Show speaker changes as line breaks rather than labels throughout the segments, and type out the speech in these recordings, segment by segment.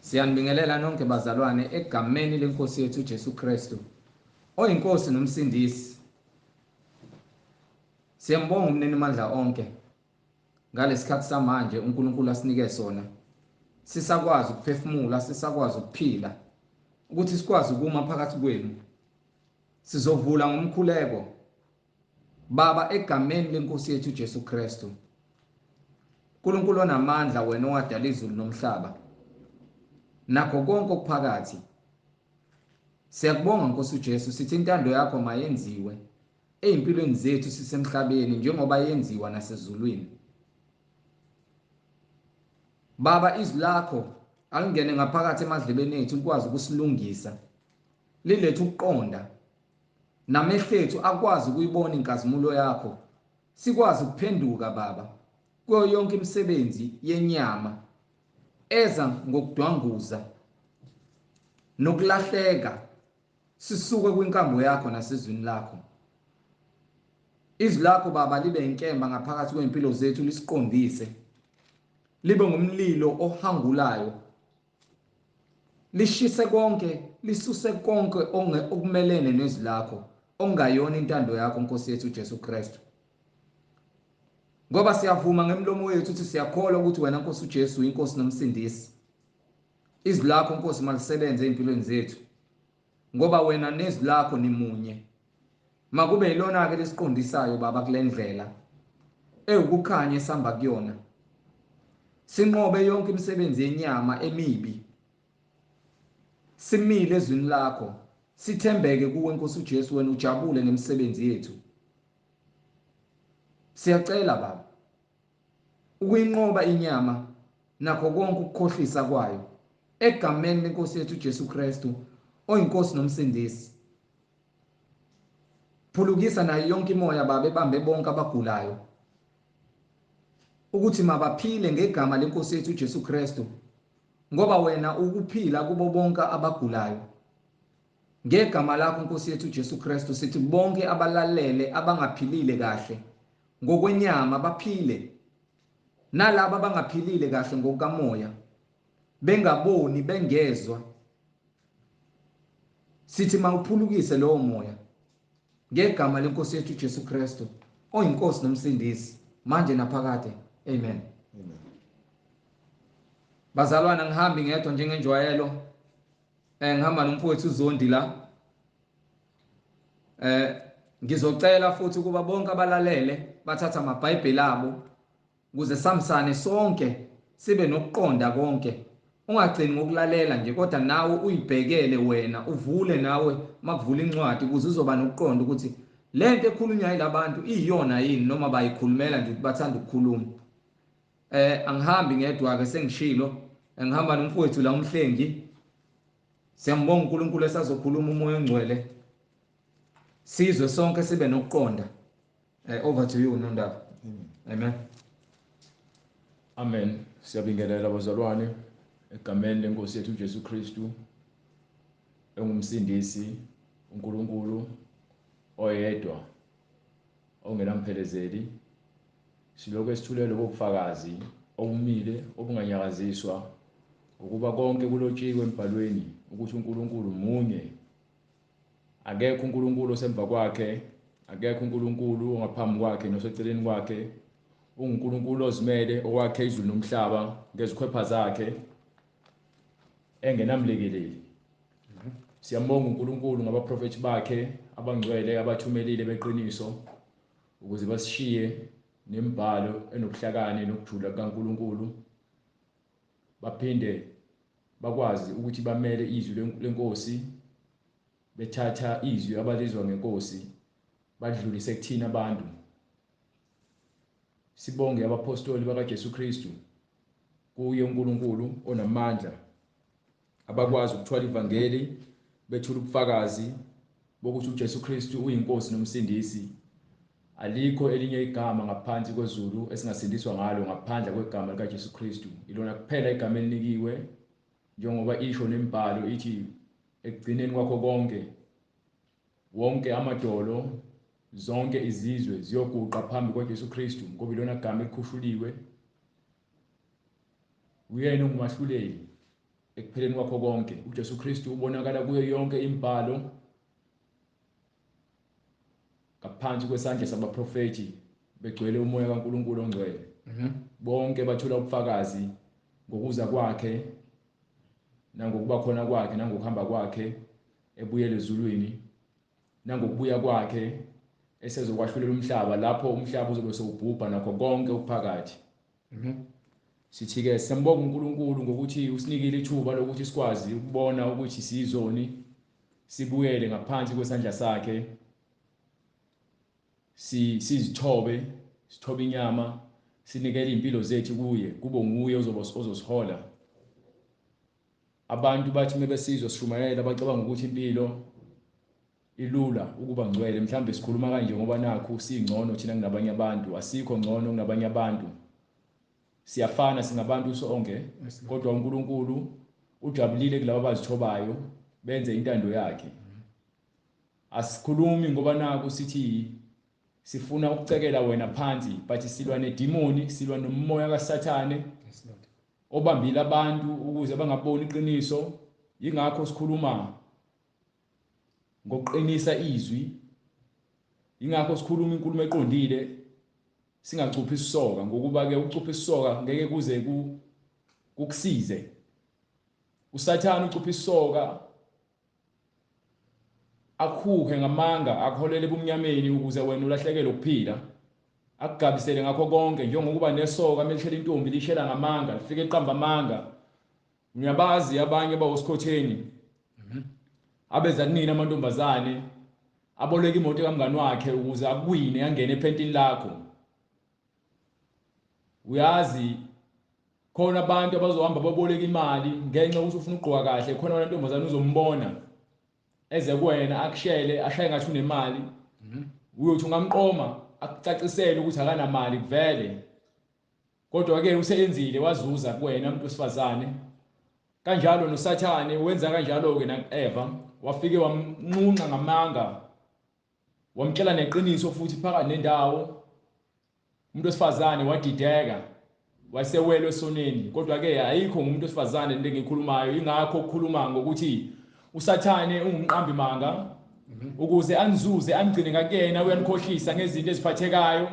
Siyanibingelela nonke bazalwane egameni lenkosi yethu uJesu Kristu, oyinkosi nomsindisi. Siyambonga umninimandla onke ngalesikhathi samanje uNkulunkulu asinike sona. Sisakwazi ukuphefumula, sisakwazi ukuphila, ukuthi sikwazi ukuma phakathi kwenu. Sizovula ngomkhuleko. Baba, egameni lenkosi yethu uJesu Kristu, uNkulunkulu onamandla, wena owadala izulu nomhlaba nakho konke okuphakathi, siyakubonga Nkosi uJesu, sithi intando yakho mayenziwe ezimpilweni zethu sisemhlabeni njengoba yenziwa nasezulwini. Baba, izwi lakho alingene ngaphakathi emadlebeni ethu, likwazi ukusilungisa, lilethe ukuqonda, namehlo ethu akwazi ukuyibona inkazimulo yakho, sikwazi ukuphenduka Baba kuyo yonke imisebenzi yenyama eza ngokudwanguza nokulahleka, sisuke kwinkambo yakho nasezwini lakho. Izwi lakho Baba libe inkemba ngaphakathi kwempilo zethu, lisiqondise, libe ngumlilo ohangulayo, lishise konke, lisuse konke okumelene nezwi lakho okungayona intando yakho Nkosi yethu uJesu Kristu. Ngoba siyavuma ngemlomo wethu ukuthi siyakholwa ukuthi wena Nkosi uJesu uyinkosi nomsindisi. Izwi lakho Nkosi malisebenze ezimpilweni zethu, ngoba wena nezwi lakho nimunye. Makube yilona ke lesiqondisayo Baba kule ndlela ewukukhanya esihamba kuyona, sinqobe yonke imisebenzi yenyama emibi, simile ezwini lakho, sithembeke kuwe Nkosi uJesu, wena ujabule ngemisebenzi yethu. Siyacela Baba ukuyinqoba inyama nakho konke ukukhohlisa kwayo, egameni lenkosi yethu uJesu Kristu oyinkosi nomsindisi. Phulukisa nayo yonke imoya Baba ebambe bonke abagulayo, ukuthi mabaphile ngegama lenkosi yethu uJesu Kristu, ngoba wena ukuphila kubo bonke abagulayo. Ngegama lakho Nkosi yethu uJesu Kristu sithi bonke abalalele abangaphilile kahle ngokwenyama baphile, nalabo abangaphilile kahle ngokukamoya, bengaboni bengezwa, sithi mawuphulukise lowo moya ngegama lenkosi yethu uJesu Kristu oyinkosi nomsindisi manje naphakade. Amen. Amen. Bazalwana, ngihambi ngedwa njengenjwayelo, ngihamba nomfowethu uZondi la. Ngizocela futhi ukuba bonke abalalele bathatha amaBhayibheli abo ukuze sambisane sonke sibe nokuqonda konke. Ungagcini ngokulalela nje, kodwa nawe uyibhekele wena, uvule nawe makuvula incwadi ukuze uzoba nokuqonda ukuthi lento ekhulunywa yilabantu iyona yini noma bayikhulumela nje ukuthi bathanda ukukhuluma. Angihambi ngedwa ke, sengishilo, ngihamba nomfowethu la uMhlengi. Siyambonga uNkulunkulu esazokhuluma uMoya oNgcwele, sizwe sonke sibe nokuqonda. Over to you Nondaba. Amen.
Amen. Siyabingelela bazalwane egameni lenkosi yethu uJesu Kristu engumsindisi, uNkulunkulu oyedwa ongenamphelezeli. Silokhu esithulele bobufakazi obumile obunganyakaziswa, ukuba konke kulotshiwe embhalweni ukuthi uNkulunkulu munye. Akekho uNkulunkulu osemva kwakhe, akekho uNkulunkulu ongaphambi kwakhe noseceleni kwakhe. UnguNkulunkulu ozimele owakhe izulu nomhlaba ngezikhwepha zakhe engenamlekeleli. Siyambonga uNkulunkulu ngabaprofethi bakhe abangcwele abathumelile beqiniso ukuze basishiye nemibhalo enobuhlakani nokujula kukaNkulunkulu, baphinde bakwazi ukuthi bamele izwi lenkosi, bethatha izwi abalizwa ngenkosi badlulise kuthina abantu. Sibonge abapostoli bakaJesu Kristu, kuye uNkulunkulu onamandla, abakwazi ukuthwala ivangeli bethula ubufakazi bokuthi uJesu Kristu uyinkosi nomsindisi. Alikho elinye igama ngaphansi kwezulu esingasindiswa ngalo ngaphandle kwegama likaJesu Kristu. Ilona kuphela igama elinikiwe, njengoba isho nemibhalo ithi ekugcineni kwakho konke, wonke amadolo, zonke izizwe ziyoguqa phambi kwaJesu Kristu, ngoba ilona gama elikhushuliwe. Uyena ongumahluleli. Ekupheleni kwakho konke, uJesu Kristu ubonakala kuyo yonke imibhalo ngaphansi kwesandla sabaprofethi begcwele umoya kaNkulunkulu ongcwele. Bonke bathola ubufakazi ngokuza kwakhe nangokuba khona kwakhe nangokuhamba kwakhe ebuyele ezulwini nangokubuya kwakhe esezokwahlulela umhlaba lapho umhlaba uzobe sewubhubha nakho konke okuphakathi. Sithi-ke siyambonga uNkulunkulu ngokuthi usinikile ithuba lokuthi sikwazi ukubona ukuthi siyizoni, sibuyele ngaphansi kwesandla sakhe, sizithobe, sithobe inyama, sinikele impilo zethu kuye, kube nguye ozosihola. Abantu bathi mebesizwa sishumayela bacabanga ukuthi impilo ilula ukuba ngcwele, mhlawumbe sikhuluma kanje ngoba nakhu singcono thina kunabanye abantu. Asikho ngcono kunabanye abantu, siyafana, singabantu sonke, kodwa uNkulunkulu ujabulile kulabo abazithobayo benze intando yakhe. Asikhulumi ngoba naku sithi sifuna ukucekela wena phansi, but silwa nedimoni, silwa nomoya kaSathane obambile abantu ukuze bangaboni iqiniso. Yingakho sikhuluma ngokuqinisa izwi, ingakho sikhuluma inkulumo eqondile, singacuphi isisoka, ngokuba ke ukucupha isisoka ngeke kuze kukusize. uSathane ucupha isisoka akhuhe ngamanga, akuholele ebumnyameni ukuze wena ulahlekelwe ukuphila, akugabisele ngakho konke, njengokuba nesoka melishela intombi lishela ngamanga, lifike eqamba amanga. Ngiyabazi abanye bawosikhotheni abeza kunina amantombazane, aboleka imoto kamngani wakhe ukuze akuwine, angene ephentini lakho. Uyazi khona abantu abazohamba baboleka imali ngenxa yokuthi ufuna ukugqoka kahle, khona amantombazane uzombona eze kuwena akushele, ashaye ngathi unemali, uyothi ungamqoma akucacisele ukuthi akanamali kuvele, kodwa ke useyenzile wazuza kuwena umuntu wesifazane. Kanjalo noSathane wenza kanjalo ke nakuEva, wafike wamnxunxa ngamanga, wamtshela neqiniso futhi phakathi nendawo. Umuntu wesifazane wadideka, wayesewelwe esoneni. Kodwa ke ayikho ngumuntu wesifazane into engiyikhulumayo, ingakho ukukhuluma ngokuthi uSathane ungumqambi manga ukuze anizuze anigcine ngakuyena. Uyanikhohlisa ngezinto eziphathekayo,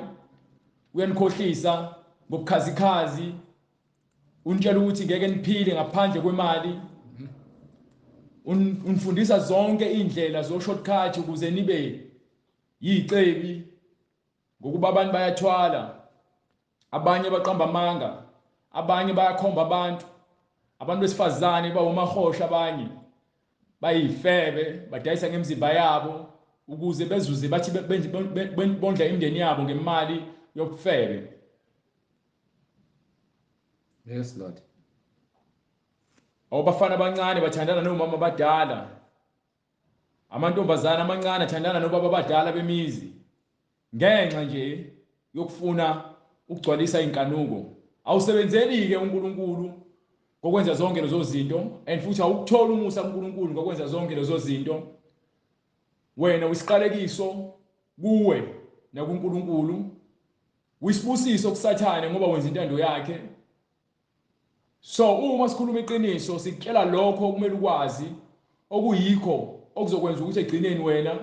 uyanikhohlisa ngobukhazikhazi, unitshela ukuthi ngeke niphile ngaphandle kwemali, unifundisa zonke indlela zo shortcut ukuze nibe yicebi, ngokuba abantu bayathwala, abanye baqamba amanga, abanye bayakhomba abantu, abantu besifazane bawomahosha, abanye bayifebe, badayisa ngemizimba yabo ukuze bezuze, bathi bondla imindeni yabo ngemali yobufebe.
Yes Lord.
Awabafana abancane bathandana nomama abadala, amantombazana amancane athandana nobaba abadala bemizi, ngenxa nje yokufuna ukugcwalisa inkanuko. Awusebenzeli ke uNkulunkulu ngokwenza zonke lezo zinto, and futhi awukuthola umusa kuNkulunkulu ngokwenza zonke lezo zinto. Wena usiqalekiso kuwe nakuNkulunkulu, uyisibusiso kuSathane ngoba wenza intando yakhe. So uma sikhuluma iqiniso sikutshela lokho okumele ukwazi, okuyikho okuzokwenza ukuthi egcineni wena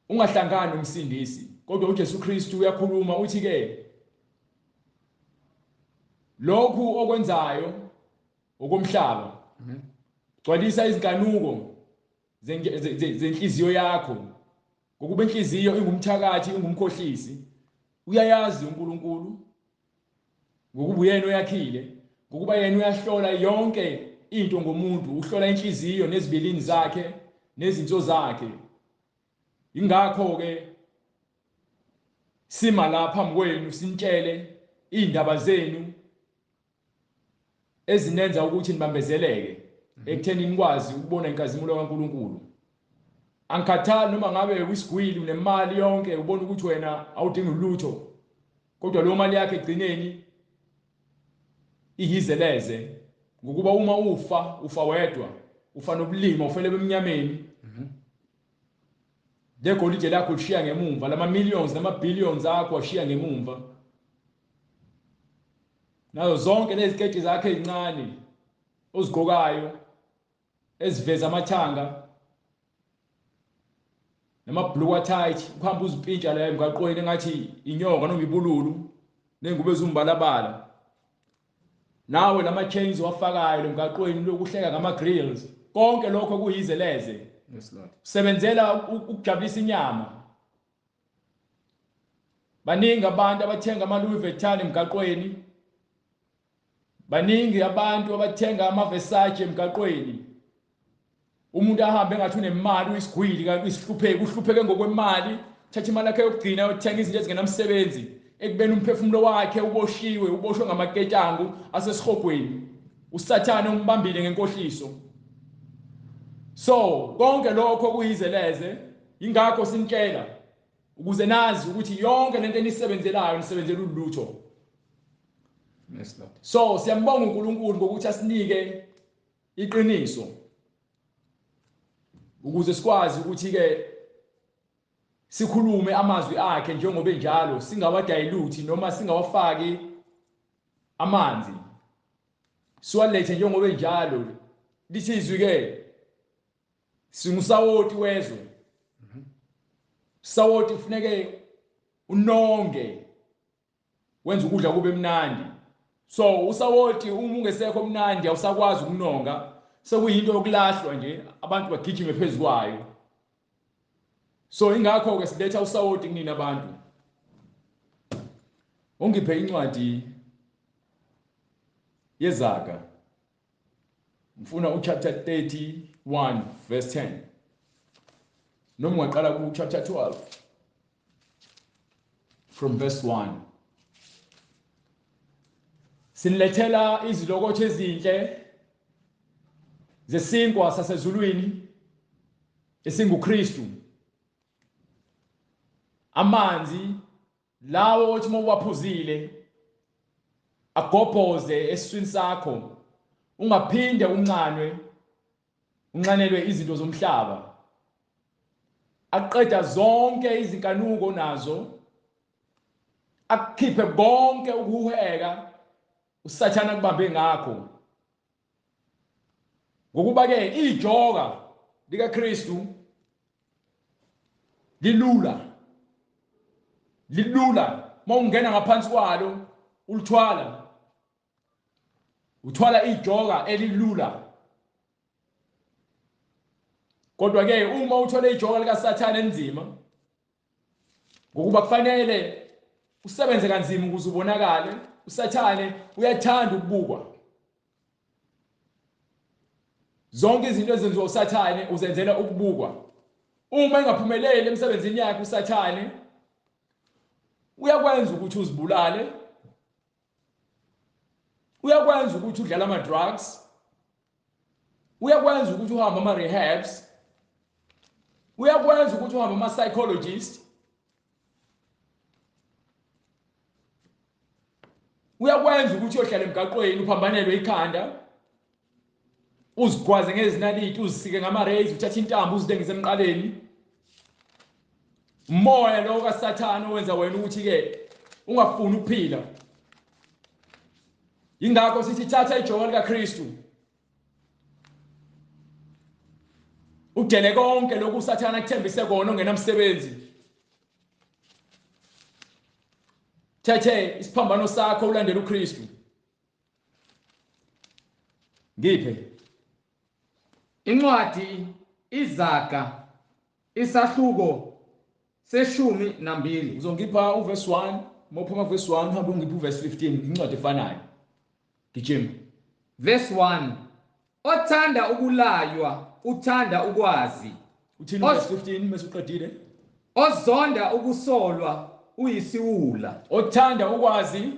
ungahlangani nomsindisi. Kodwa uJesu Kristu uyakhuluma uthi ke lokhu okwenzayo okomhlaba, gcwalisa izinkanuko zenhliziyo yakho, ngokuba inhliziyo ingumthakathi, ingumkhohlisi. Uyayazi uNkulunkulu ngokuba uyena oyakhile, ngokuba yena uyahlola yonke into ngomuntu, uhlola inhliziyo nezibilini zakhe nezinso zakhe. Ingakho ke sima lapha phambi kwenu sinitshele indaba zenu ezinenza ukuthi nibambezeleke ekutheni nikwazi ukubona inkazimulo kaNkulunkulu. Angikhathali noma ngabe uyisigwili unemali yonke, ubona ukuthi wena awudingi lutho, kodwa leyo mali yakhe egcineni iyizeleze, ngokuba uma ufa ufa wedwa, ufa nobulima, ufele ebumnyameni. Legolide lakho lishiya ngemumva, lama millions nama billions akho ashiya ngemumva. Nazo zonke lezi ziketi zakhe ezincane ozigqokayo eziveza amathanga namabhuluku tight, uhamba uzipintsha la emgaqweni engathi inyoka noma ibululu nengubo ezumbalabala. Nawe lama chains wafakayo emgaqweni lokuhleka ngama grills, konke lokho kuyize leze.
Yes Lord.
Sebenzela ukujabulisa inyama. Baningi abantu abathenga ama Louis Vuitton emgaqweni. Baningi abantu abathenga ama Versace emgaqweni. Umuntu ahambe engathi unemali, uyisigwili kanti uyisihlupheki, uhlupheke ngokwemali, thatha imali yakhe yokugcina ayothenga izinto ezingenamsebenzi, ekubeni umphefumulo wakhe uboshiwe, uboshwe ngamaketangu asesihogweni. uSathane umbambile ngenkohliso. So konke lokho kuyizeleze, ingakho sinitshela ukuze nazi ukuthi yonke lento enisebenzelayo nisebenzela ulutho.
Yes Lord.
So siyambonga uNkulunkulu ngokuthi asinike iqiniso ukuze sikwazi ukuthi ke sikhulume amazwi akhe njengoba enjalo, singawadiluti noma singawafaki amanzi, siwalethe njengoba enjalo. Lithi izwi ke singusawoti wezwe. Sawoti kufuneke unonge, wenza ukudla kube mnandi. So usawoti uma ungesekho mnandi awusakwazi ukunonga, sekuyinto yokulahlwa nje, abantu bagijime phezukwayo. So ingakho ke siletha usawoti kunina abantu. Ungiphe incwadi yeZaga, ngifuna uchapter 31 verse 10, noma ungaqala ku chapter 12 from verse 1. Sinilethela izilokotho ezinhle zesinkwa sasezulwini esinguKristu, amanzi lawo othi uma uwaphuzile agobhoze esiswini sakho, ungaphinde unxanwe, unxanelwe izinto zomhlaba. Aqeda zonke izinkanuko nazo, akukhiphe konke ukuheka uSathana kubambe ngakho. Ngokuba ke ijoka likaKristu lilula, lilula mawungena ngaphansi kwalo ulithwala, uthwala ijoka elilula. Kodwa ke uma uthwala ijoka likaSathane enzima, ngokuba kufanele usebenze kanzima ukuze ubonakale. uSathane uyathanda ukubukwa. Zonke izinto ezenziwa uSathane uzenzela ukubukwa. Uma engaphumeleli emsebenzini yakhe uSathane uyakwenza ukuthi uzibulale, uyakwenza ukuthi udlale ama drugs, uyakwenza ukuthi uhambe ama rehabs, uyakwenza ukuthi uhambe ama psychologist, uyakwenza ukuthi uyohlala emgaqweni uphambanelwe ikhanda, uzigwaze ngezinaliti, uzisike ngama-rays, uthathe intambo uzilengise emqaleni. Umoya lo kaSathane owenza wena ukuthi ke ungafuni ukuphila. Ingakho sithi thatha ijoka likaKristu, udele konke lokhu uSathane akuthembise kona ongenamsebenzi. Thethe isiphambano sakho ulandele uKristu. Ngiphe
incwadi Izaga isahluko 12.
Uzongipha uverse 1, mawuphuma verse 1 uhambe ungiphe uverse 15, incwadi efanayo. Gijima.
Verse 1. Othanda ukulaywa uthanda ukwazi.
Uthini verse 15 mase uqedile?
Ozonda ukusolwa uyisiwula.
Othanda ukwazi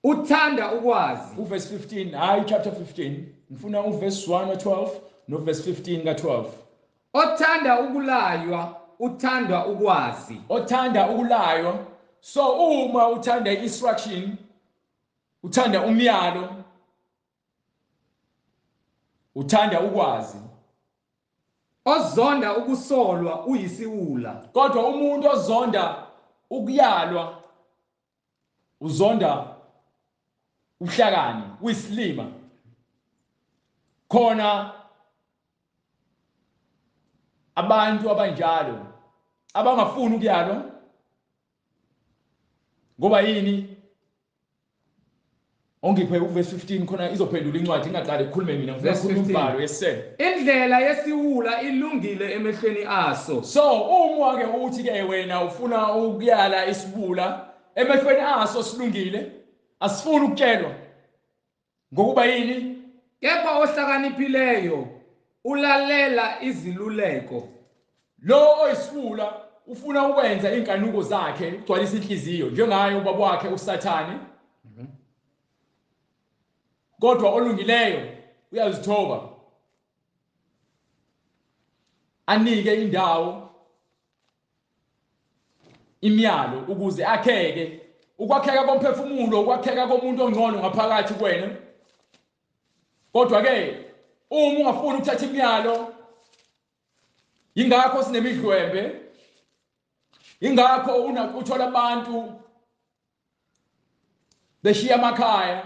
uthanda ukwazi.
Uverse 15, hayi chapter 15. Ngifuna uverse 1 ka12 no verse 15 ka12.
Othanda ukulaywa uthanda ukwazi.
Othanda ukulaywa. So uma uthanda instruction, uthanda umyalo, uthanda ukwazi.
Ozonda ukusolwa uyisiwula.
Kodwa umuntu ozonda ukuyalwa uzonda Uhlakani uyisilima. Khona abantu abanjalo abangafuni ukuyalwa ngoba yini? Ongiphe uverse 15 khona izophendula incwadi, ingaqali ukukhulume mina, ngifuna
Verse
ukukhuluma
15.
umbhalo. Yes sir.
Indlela yesiwula ilungile emehlweni aso.
So uma ke uthi ke wena ufuna ukuyala isibula, emehlweni aso silungile, asifuni ukutshelwa. Ngokuba yini?
Kepha ohlakaniphileyo ulalela iziluleko.
Lo oyisibula ufuna ukwenza inkanuko zakhe, ugcwalisa inhliziyo njengaye ubaba wakhe uSathane. Kodwa olungileyo uyazithoba, anike indawo imiyalo ukuze akheke. Ukwakheka komphefumulo, ukwakheka komuntu ongcono ngaphakathi kwena. Kodwa ke uma ungafuni ukuthatha imiyalo, ingakho sinemidlwembe, ingakho uthola abantu beshiya amakhaya,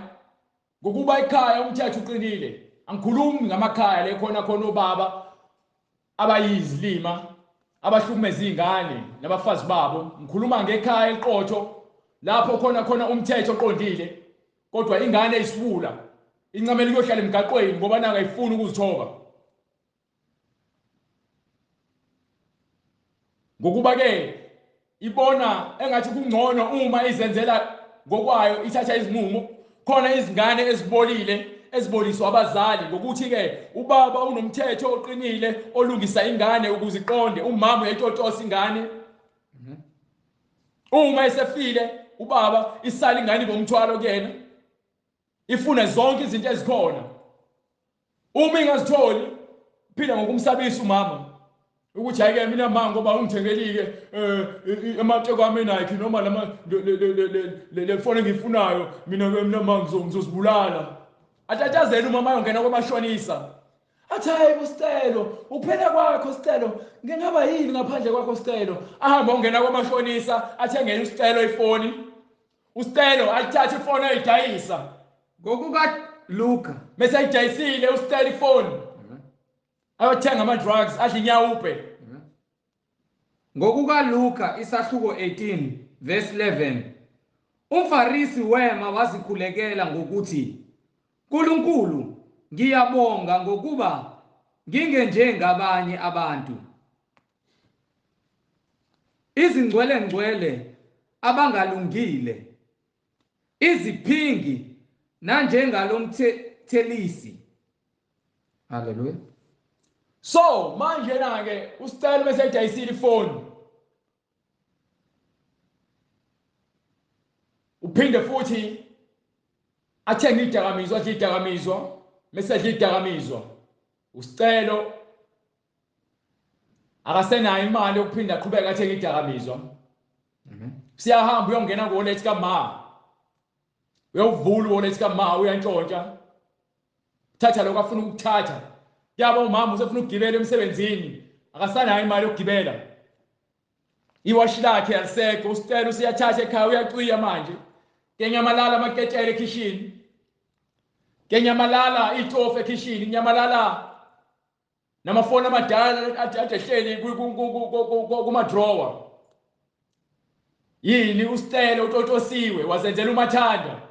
ngokuba ikhaya umthetho uqinile. Angikhulumi ngamakhaya le khona khona obaba abayizilima abahlukumeza izingane nabafazi babo. Ngikhuluma ngekhaya eliqotho lapho khona khona umthetho oqondile, kodwa ingane isiwula incamela ukuyohlala emgaqweni ngoba naka ayifuni ukuzithoba. Ngokuba ke ibona engathi kungcono uma izenzela ngokwayo, ithatha izinqumo. Khona izingane ezibolile eziboliswa abazali ngokuthi ke ubaba unomthetho oqinile olungisa ingane ukuze iqonde, umama uyayitotosa ingane. Uma esefile ubaba, isala ingane ngomthwalo kuyena, ifune zonke izinto ezikhona. Uma ingazitholi, phila ngokumsabisa umama ukuthi hayi ke mina ma, ngoba ungithengelike amateko ami Nike noma lama le phone engiyifunayo mina ke, mina ma ngizozibulala. Atatazela umama ayongena kwamashonisa, athi hayi boSicelo, uphela kwakho Sicelo, ngingaba yini ngaphandle kwakho Sicelo. Ahambe ongena kwamashonisa, athengele uSicelo ifoni. uSicelo ayithathe ifoni ayidayisa.
Ngokuka Luka.
Mase ayidayisile uSicelo ifoni, ayothenga ama-drugs, adle inyawupe.
Ngokuka Luka isahluko 18 verse 11, umFarisi wema wazikhulekela ngokuthi, "Nkulunkulu, ngiyabonga ngokuba ngingenjengabanye abantu, izingcwele ngcwele, abangalungile, iziphingi, nanjengalomthelisi." Haleluya.
So manje na ke uSicelo bese edayisile ifoni, uphinde futhi athenge idakamizwa, adle idakamizwa. Mase adle idakamizwa uSicelo, akasenayo imali yokuphinda aqhubeke athenge idakamizwa. Siyahamba, uyongena ku-wallet kama, uyawuvula u-wallet kama, uyantshontsha, thatha lokho afuna ukukuthatha. Yabo, umama usefuna ukugibela emsebenzini, akasanayo imali yokugibela, iwashi lakhe alisekho. USicelo usiyathatha ekhaya, uyacwiya manje, kenyamalala amaketshele ekhishini, kenyamalala itofu ekhishini, kunyamalala namafoni amadala ade ehleli kuma-drawer. Yini? USicelo utotosiwe, wazenzela umathanda.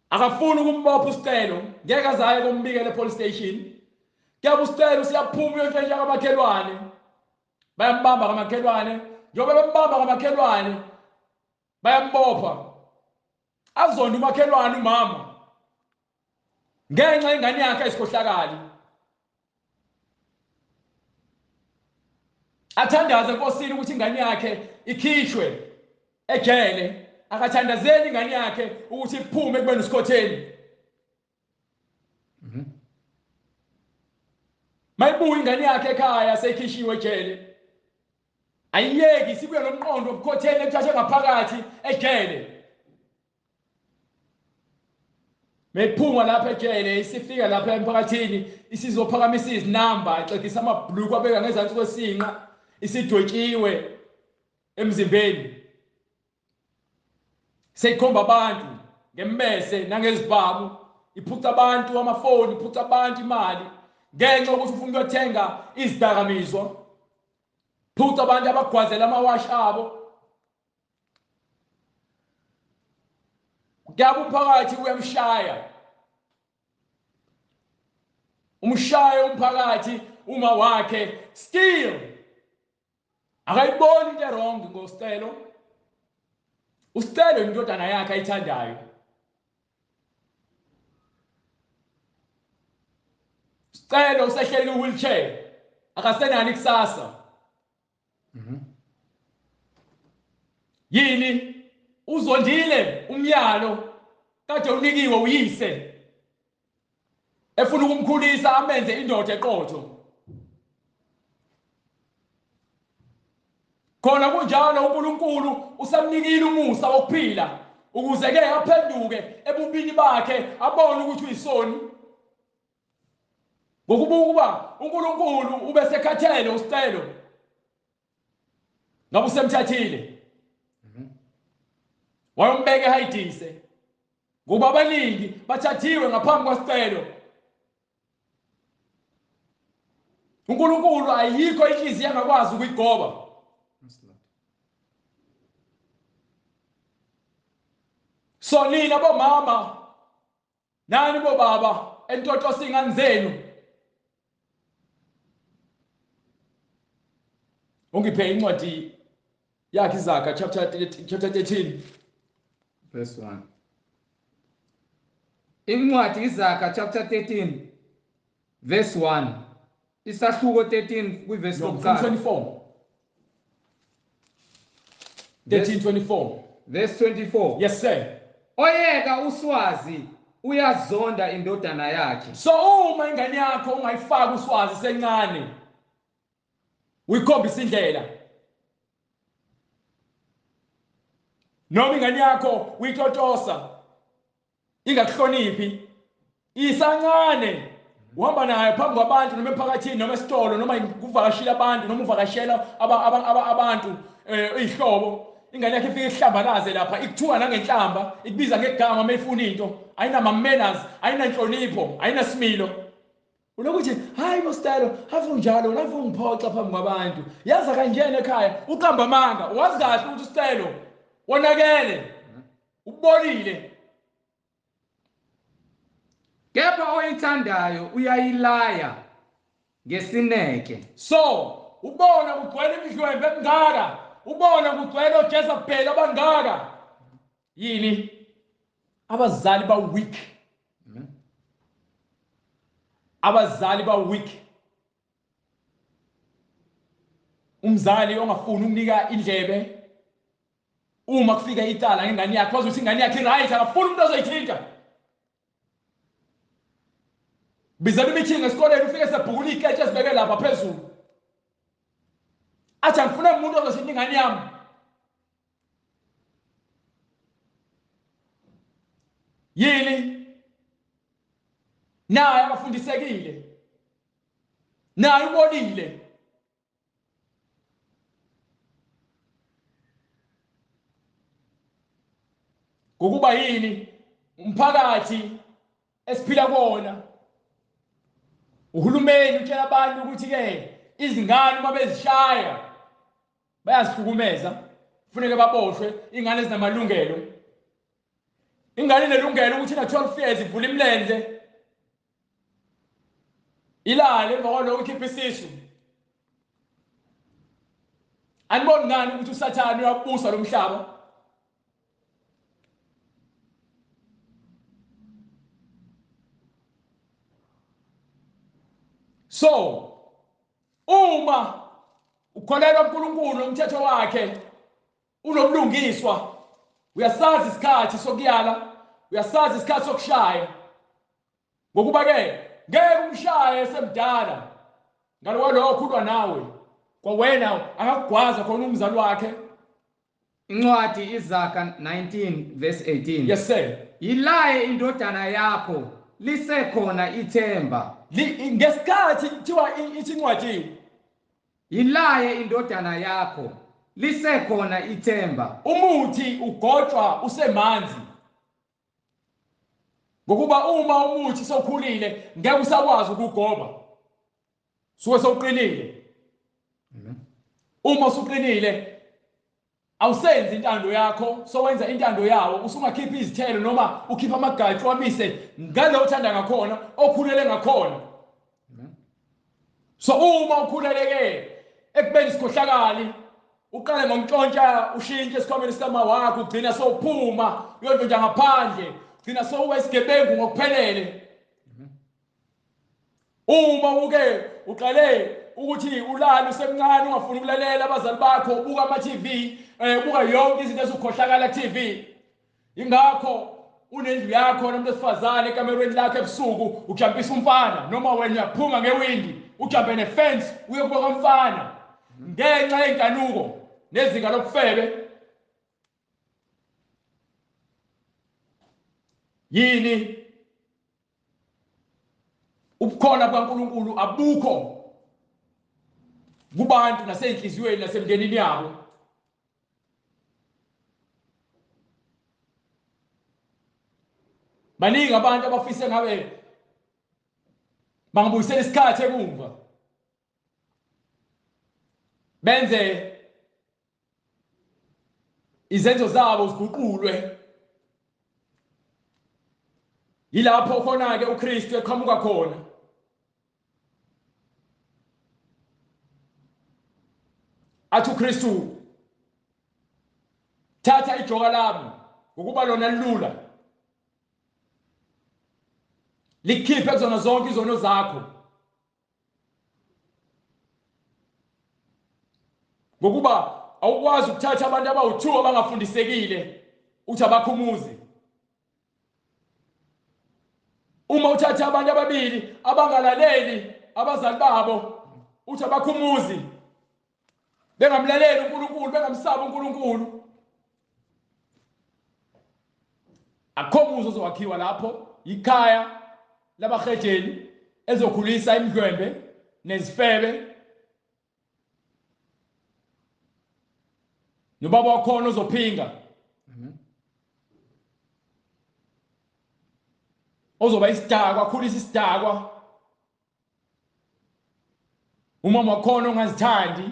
Akafuni ukumbopha uSicelo, ngeke azaye kombikela epolice station. Kuyabe uSicelo siyaphuma, uyontshontsha kamakhelwane, bayambamba kamakhelwane. Njengoba bembamba kamakhelwane, bayambopha, azonde umakhelwane umama ngenxa ingane yakhe ayisikhohlakali. Athandaze enkosini ukuthi ingane yakhe ikhishwe ejele, akathandazeli ingane yakhe ukuthi iphume ekubeni usikhotheni. Mayibuya ingane yakhe ekhaya seyikhishiwe ejele, ayiyeki, sibuye nomqondo obukhotheni ekuthathwe ngaphakathi ejele. Mephuma lapha ejele, isifika lapha emphakathini, isizophakamisa izinamba, ixegisa amabhuluku abeka ngezansi kwesinqa, isidwetshiwe emzimbeni, seyikhomba abantu. ngemmese nangezibhamu, iphuca abantu amafoni, iphuca abantu imali ngenxa yokuthi ufuna ukuyothenga izidakamizwa, phuca abantu abagwazela amawashi abo. Kuyaba umphakathi uyamshaya, umshaya umphakathi uma wakhe, still akayiboni into wrong ngoSicelo. uSicelo indodana yakhe ayithandayo. Sicelo usehleli ku-wheelchair, akasenani kusasa. Yini? Uzondile umyalo kade unikiwe uyise, efuna ukumkhulisa amenze indoda eqotho. Khona kunjalo uNkulunkulu usamnikile umusa wokuphila ukuze ke aphenduke ebubini bakhe, abone ukuthi uyisoni. Ngokubuka ukuba uNkulunkulu ubesekhathele uSicelo, ngabe usemthathile wayombeka ehayidise, ngoba abaningi bathathiwe ngaphambi kwaSicelo. uNkulunkulu ayikho inhliziyo angakwazi ukuyigoba. So nina bomama nani bobaba entotosa ingane zenu, ungiphe incwadi yakhe Izaga chapter 13
verse 1. Incwadi Izaga chapter 13 verse 1. Isahluko 13 kwiverse lokuqala.
24. 13:24.
Verse 24.
Yes sir.
Oyeka uswazi uyazonda indodana yakhe.
So uma ingane yakho ungayifaka uswazi sencane, uyikhombisa indlela, noma ingane yakho uyitotosa ingakuhloniphi isancane, uhamba nayo phambi kwabantu noma emphakathini noma esitolo noma kuvakashila abantu noma uvakashela abantu ihlobo, ingane yakhe ifike ihlambalaze lapha, ikuthuka nangenhlamba, ikubiza ngegama mayifuna into, ayinama manners, ayinanhlonipho, ayinasimilo. Ulokuthi hayi bo Sicelo, hafu njalo, hafu ngiphoxa phambi kwabantu, yaza kanjena ekhaya, uqamba amanga, wazi kahle ukuthi uSicelo wonakele, ubolile.
Kepha oyithandayo uyayilaya ngesineke.
So ubona kugcwele imidlwembe emingaka, ubona kugcwele oJezebel abangaka. Yini? Abazali ba weak. Abazali ba weak. Umzali ongafuni ukunika indlebe uma kufika icala ngengane yakhe, wazi ukuthi ingane yakhe right, akafuni umuntu ozoyithinta. Bizela imithingo esikoleni, ufike sebhukula iketshe ezibeke lapha phezulu, athi angifune umuntu ozothinta ingane yami. Yini? Naye abafundisekile, naye ubonile. Ngokuba yini? Umphakathi esiphila kuwona, uhulumeni utshela abantu ukuthi ke izingane uma bezishaya bayazihlukumeza, kufuneke baboshwe. Ingane zinamalungelo, ingane inelungelo ukuthi na 12 years ivule imilenze ilale, emva kwaloko ikhiphe isisu. Aniboni ngani ukuthi uSathane uyabusa lo mhlaba? So uma ukholelwa kuNkulunkulu nomthetho wakhe, unobulungiswa, uyasazi isikhathi sokuyala, uyasazi isikhathi sokushaya. Ngokuba ke ngeke umshaye esemdala, ngalokho ulwa nawe kwawena, akakugwaza khona umzali wakhe.
Incwadi Izaga 19 verse 18.
Yes sir.
Yilaye indodana yakho lisekhona ithemba.
Ngesikhathi kuthiwa ithi incwadi,
yilaye indodana yakho lisekhona ithemba.
Umuthi ugotshwa usemanzi. Ngokuba uma umuthi sowukhulile ngeke usakwazi ukugoba, suke sowuqinile. Uma usuqinile awusenzi intando yakho, sowenza intando yawo, usungakhipha izithelo noma ukhipha amagatsha wamise ngalo uthanda ngakhona, okhulele ngakhona. So uma ukhuleleke ekubeni sikhohlakali, uqale ngokuntshontsha ushintshe esikhwameni sikama wakho, ugcina sowuphuma uyontshontsha ngaphandle, ugcina sowuba isigebengu ngokuphelele. Uma uke uqale ukuthi ulale usemncane ungafuni ukulalela abazali bakho, ubuka ama-TV, ubuka yonke izinto ezikhohlakala ku-TV. Ingakho unendlu yakho nomuntu wesifazane ekamerweni lakho ebusuku ujampisa umfana, noma wena uyaphuma ngewindi ujampe nefence uye kuba komfana ngenxa yenkanuko nezinga lobufebe. Yini? Ubukhona bukaNkulunkulu abukho kubantu naseyinhliziyweni nasemndenini yabo. Baningi abantu abafise ngabe bangabuyisela isikhathi emuva, benze izenzo zabo ziguqulwe. Yilapho khona ke uKristu eqhamuka khona. Athi uKristu, thatha ijoka lami ngokuba lona lilula, likhiphe kuzona zonke izono zakho, ngokuba awukwazi ukuthatha abantu abawu2 abangafundisekile uthi abakhumuzi. Uma uthatha abantu ababili abangalaleli abazali babo uthi abakhumuzi, bengamlaleli uNkulunkulu, bengamsabi uNkulunkulu, akukho muzi ozowakhiwa lapho. Ikhaya labahejeni ezokhulisa imidlwembe nezifebe, nobaba wakhona ozophinga, ozoba isidakwa, akhulisa isidakwa, umama wakhona ongazithandi.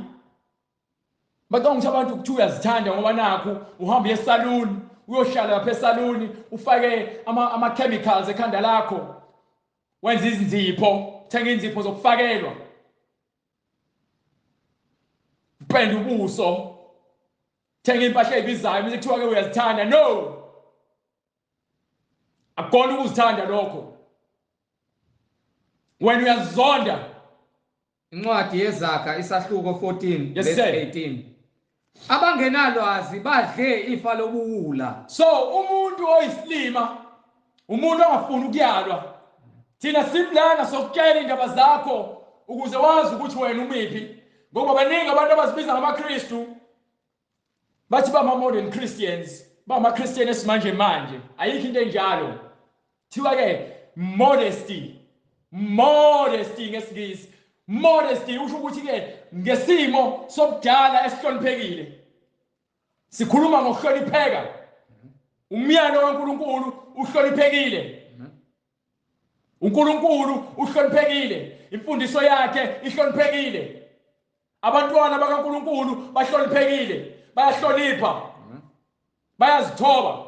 Bacanga ukuthi abantu kuthiwa uyazithanda ngoba nakhu uhamba uye esaluni, uyohlala lapha esaluni, ufake ama-chemicals ekhanda lakho, wenze izinzipho, uthenga inzipho zokufakelwa, upende ubuso, thenga impahla ebizayo, bese kuthiwa ke uyazithanda. No, akukona ukuzithanda lokho, wena uyazizonda.
Incwadi yeZaga isahluko 14 verse 18. Abangenalwazi badle ifa lobuwula.
So umuntu oyisilima, umuntu ongafuni ukuyalwa, thina simlana sokutshela indaba zakho ukuze wazi ukuthi wena umiphi. Ngoba baningi abantu abazibiza ngamaKristu, bathi bama modern Christians, bama Christian esimanje manje. Ayikho into enjalo. Thiwa ke modesty, modesty ngesiNgisi. Modesty usho ukuthi ke ngesimo sobudala esihloniphekile. Sikhuluma ngokuhlonipheka. Umyalo kaNkulunkulu uhloniphekile. uNkulunkulu uhloniphekile, imfundiso yakhe ihloniphekile. Abantwana bakaNkulunkulu bahloniphekile, bayahlonipha, bayazithoba.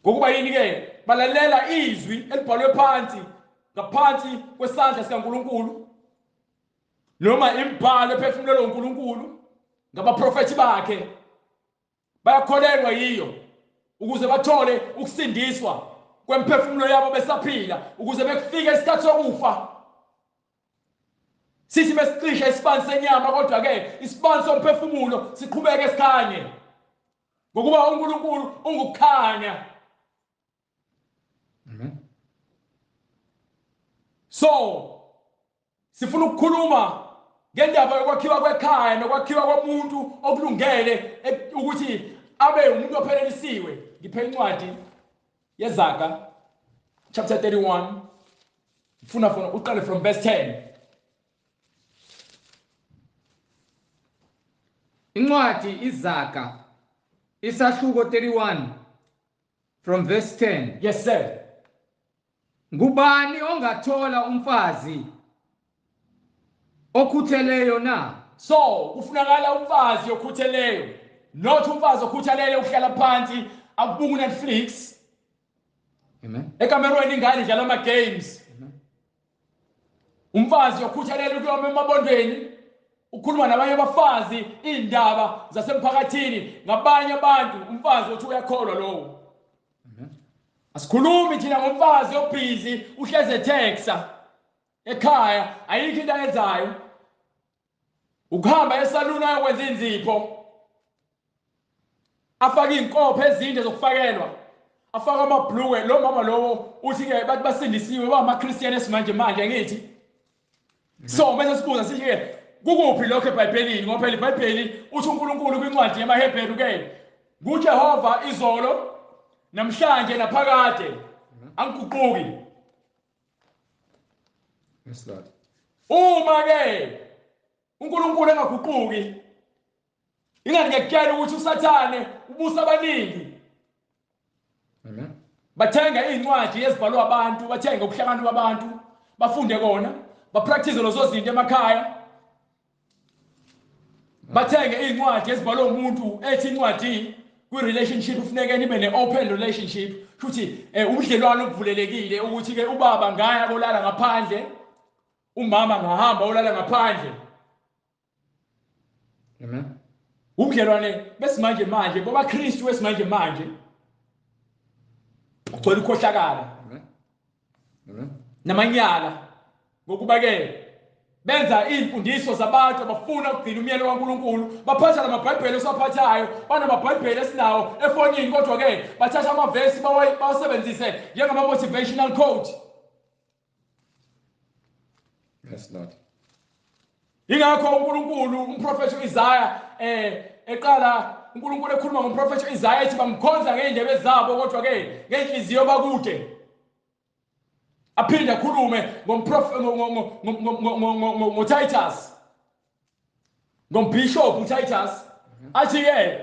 Ngokuba yini ke? Balalela izwi elibhalwe phansi ngaphansi kwesandla sikaNkulunkulu, noma imibhalo ephefumulelwe uNkulunkulu ngabaprofethi bakhe. Bayakholelwa yiyo ukuze bathole ukusindiswa kwemphefumulo yabo besaphila, ukuze bekufike isikhathi sokufa. Sithi besicisha isibani senyama, kodwa ke isibani somphefumulo siqhubeke sikhanye, ngokuba uNkulunkulu ungukukhanya.
Amen.
So sifuna ukukhuluma ngendaba yokwakhiwa kwekhaya nokwakhiwa komuntu okulungele ukuthi abe umuntu ophelelisiwe. Ngiphe incwadi yeZaga chapter 31, ngifuna funa uqale from verse 10.
Incwadi iZaga isahluko 31 From verse 10.
Yes sir.
Ngubani ongathola umfazi okhutheleyo na?
So kufunakala umfazi okhutheleyo, not umfazi okhuthalele uhlala phansi akubuka Netflix.
Amen.
Ekamerweni ingane idlala ama games.
Amen.
Umfazi okhuthalele ukuyoma emabondweni, ukhuluma nabanye abafazi indaba zasemphakathini ngabanye abantu, umfazi othi uyakholwa lowo.
Amen.
Asikhulumi thina ngomfazi obhizi uhleze eTexas ekhaya, ayikho into ayenzayo, ukuhamba esaluni ayokwenza inzipho, afake izinkophe ezinde zokufakelwa, afake amabhluwe. Lo mama lowo uthi ke bathi basindisiwe bangamaKristian esimanje manje, ngithi so bese sibuza sithi ke kukuphi lokho eBhayibhelini? Ngoba phela iBhayibheli uthi uNkulunkulu kwincwadi yamaHebheru ke nguJehova izolo namhlanje naphakade, angiguquki.
Yes Lord.
Uma ke uNkulunkulu engaguquki, ingani ngiyakutshela ukuthi uSathane ubusa abaningi.
Amen.
Bathenga izincwadi ezibhalwa abantu, bathenga ukuhlangana kwabantu, bafunde kona, bapractice lezo zinto emakhaya. Bathenge izincwadi ezibhalwe umuntu ethi incwadi kwi-relationship kufuneka nibe ne-open relationship, futhi ubudlelwano obuvulelekile, ukuthi ke ubaba ngaya kolala ngaphandle, umama ngahamba olala ngaphandle.
Amen.
Ubudlelwane besimanje manje bobaKristu wesimanje manje ugcwele ukhohlakala.
Amen. Amen.
Namanyala, ngokuba ke benza izimfundiso zabantu abafuna ukugcina umyalo kaNkuluNkulu, baphatha lamabhayibheli esaphathayo, banamabhayibheli esinawo efonini, kodwa ke bathatha amavesi bawasebenzise njengama motivational quote.
Yes Lord.
Ingakho uNkulunkulu umprofeti uIsaya eqala uNkulunkulu ekhuluma ngomprofeti uIsaya ethi bamkhonza ngeindebe zabo kodwa ke ngenhliziyo bakude. Aphinde akhulume ngoTitus, ngombishop uTitus, athi ke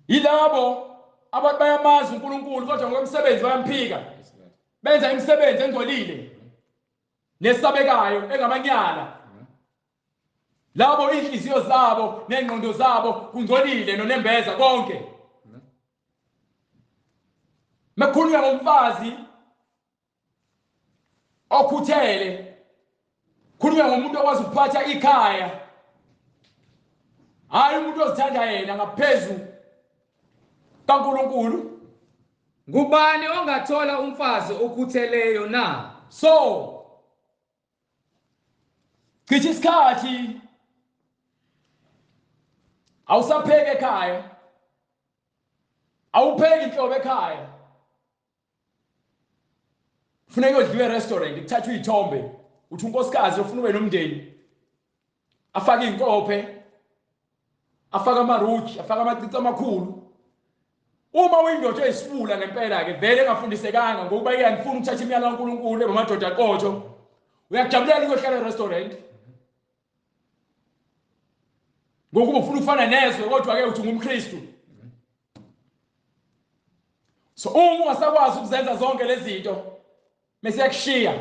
yilabo abantu bayamazi uNkulunkulu kodwa ngokwemisebenzi bayamphika, benza imisebenzi engcolile nesabekayo engamanyala. Labo inhliziyo zabo nengqondo zabo kungcolile nonembeza konke. Mekukhulunywa ngomfazi okhuthele, khulunywa ngomuntu okwazi ukuphatha ikhaya, hayi umuntu ozithanda yena ngaphezu kaNkulunkulu.
Ngubani ongathola umfazi okhutheleyo na?
So chitha isikhathi awusapheki ekhaya, awupheki inhlobo ekhaya, kufuneka uyodliwa e-restaurant, kuthathwe iy'thombe, uthi unkosikazi ofuna ube nomndeni afake iy'nkophe, afake amaruji, afake amacici amakhulu. Uma uyindoda eyisibula ngempela-ke vele engafundisekanga, ngokuba ke angifuni ukuthatha imiyalo kaNkulunkulu ebamadoda aqotho, uyakujabulela ukuyohlala e-restaurant ngokuba ufuna ukufana nezwe, kodwa-ke uthi ungumKristu. So uma ungasakwazi ukuzenza zonke lezi zinto, mase yakushiya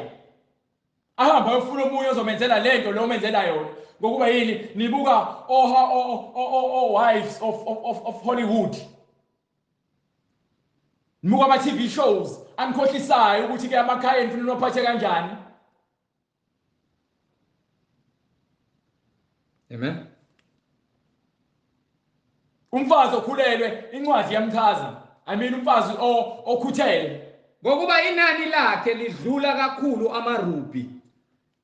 ahamba ayofuna omunye ozomenzela lento lo omenzela yona. Ngokuba yini? Nibuka o wives of Hollywood, nibuka ama TV shows anikhohlisayo ukuthi ke amakhaya enu nophathe kanjani.
Amen.
Umfazi okhulelwe incwadi yamchaza, I mean umfazi okhuthele,
ngokuba inani lakhe lidlula kakhulu amarubi.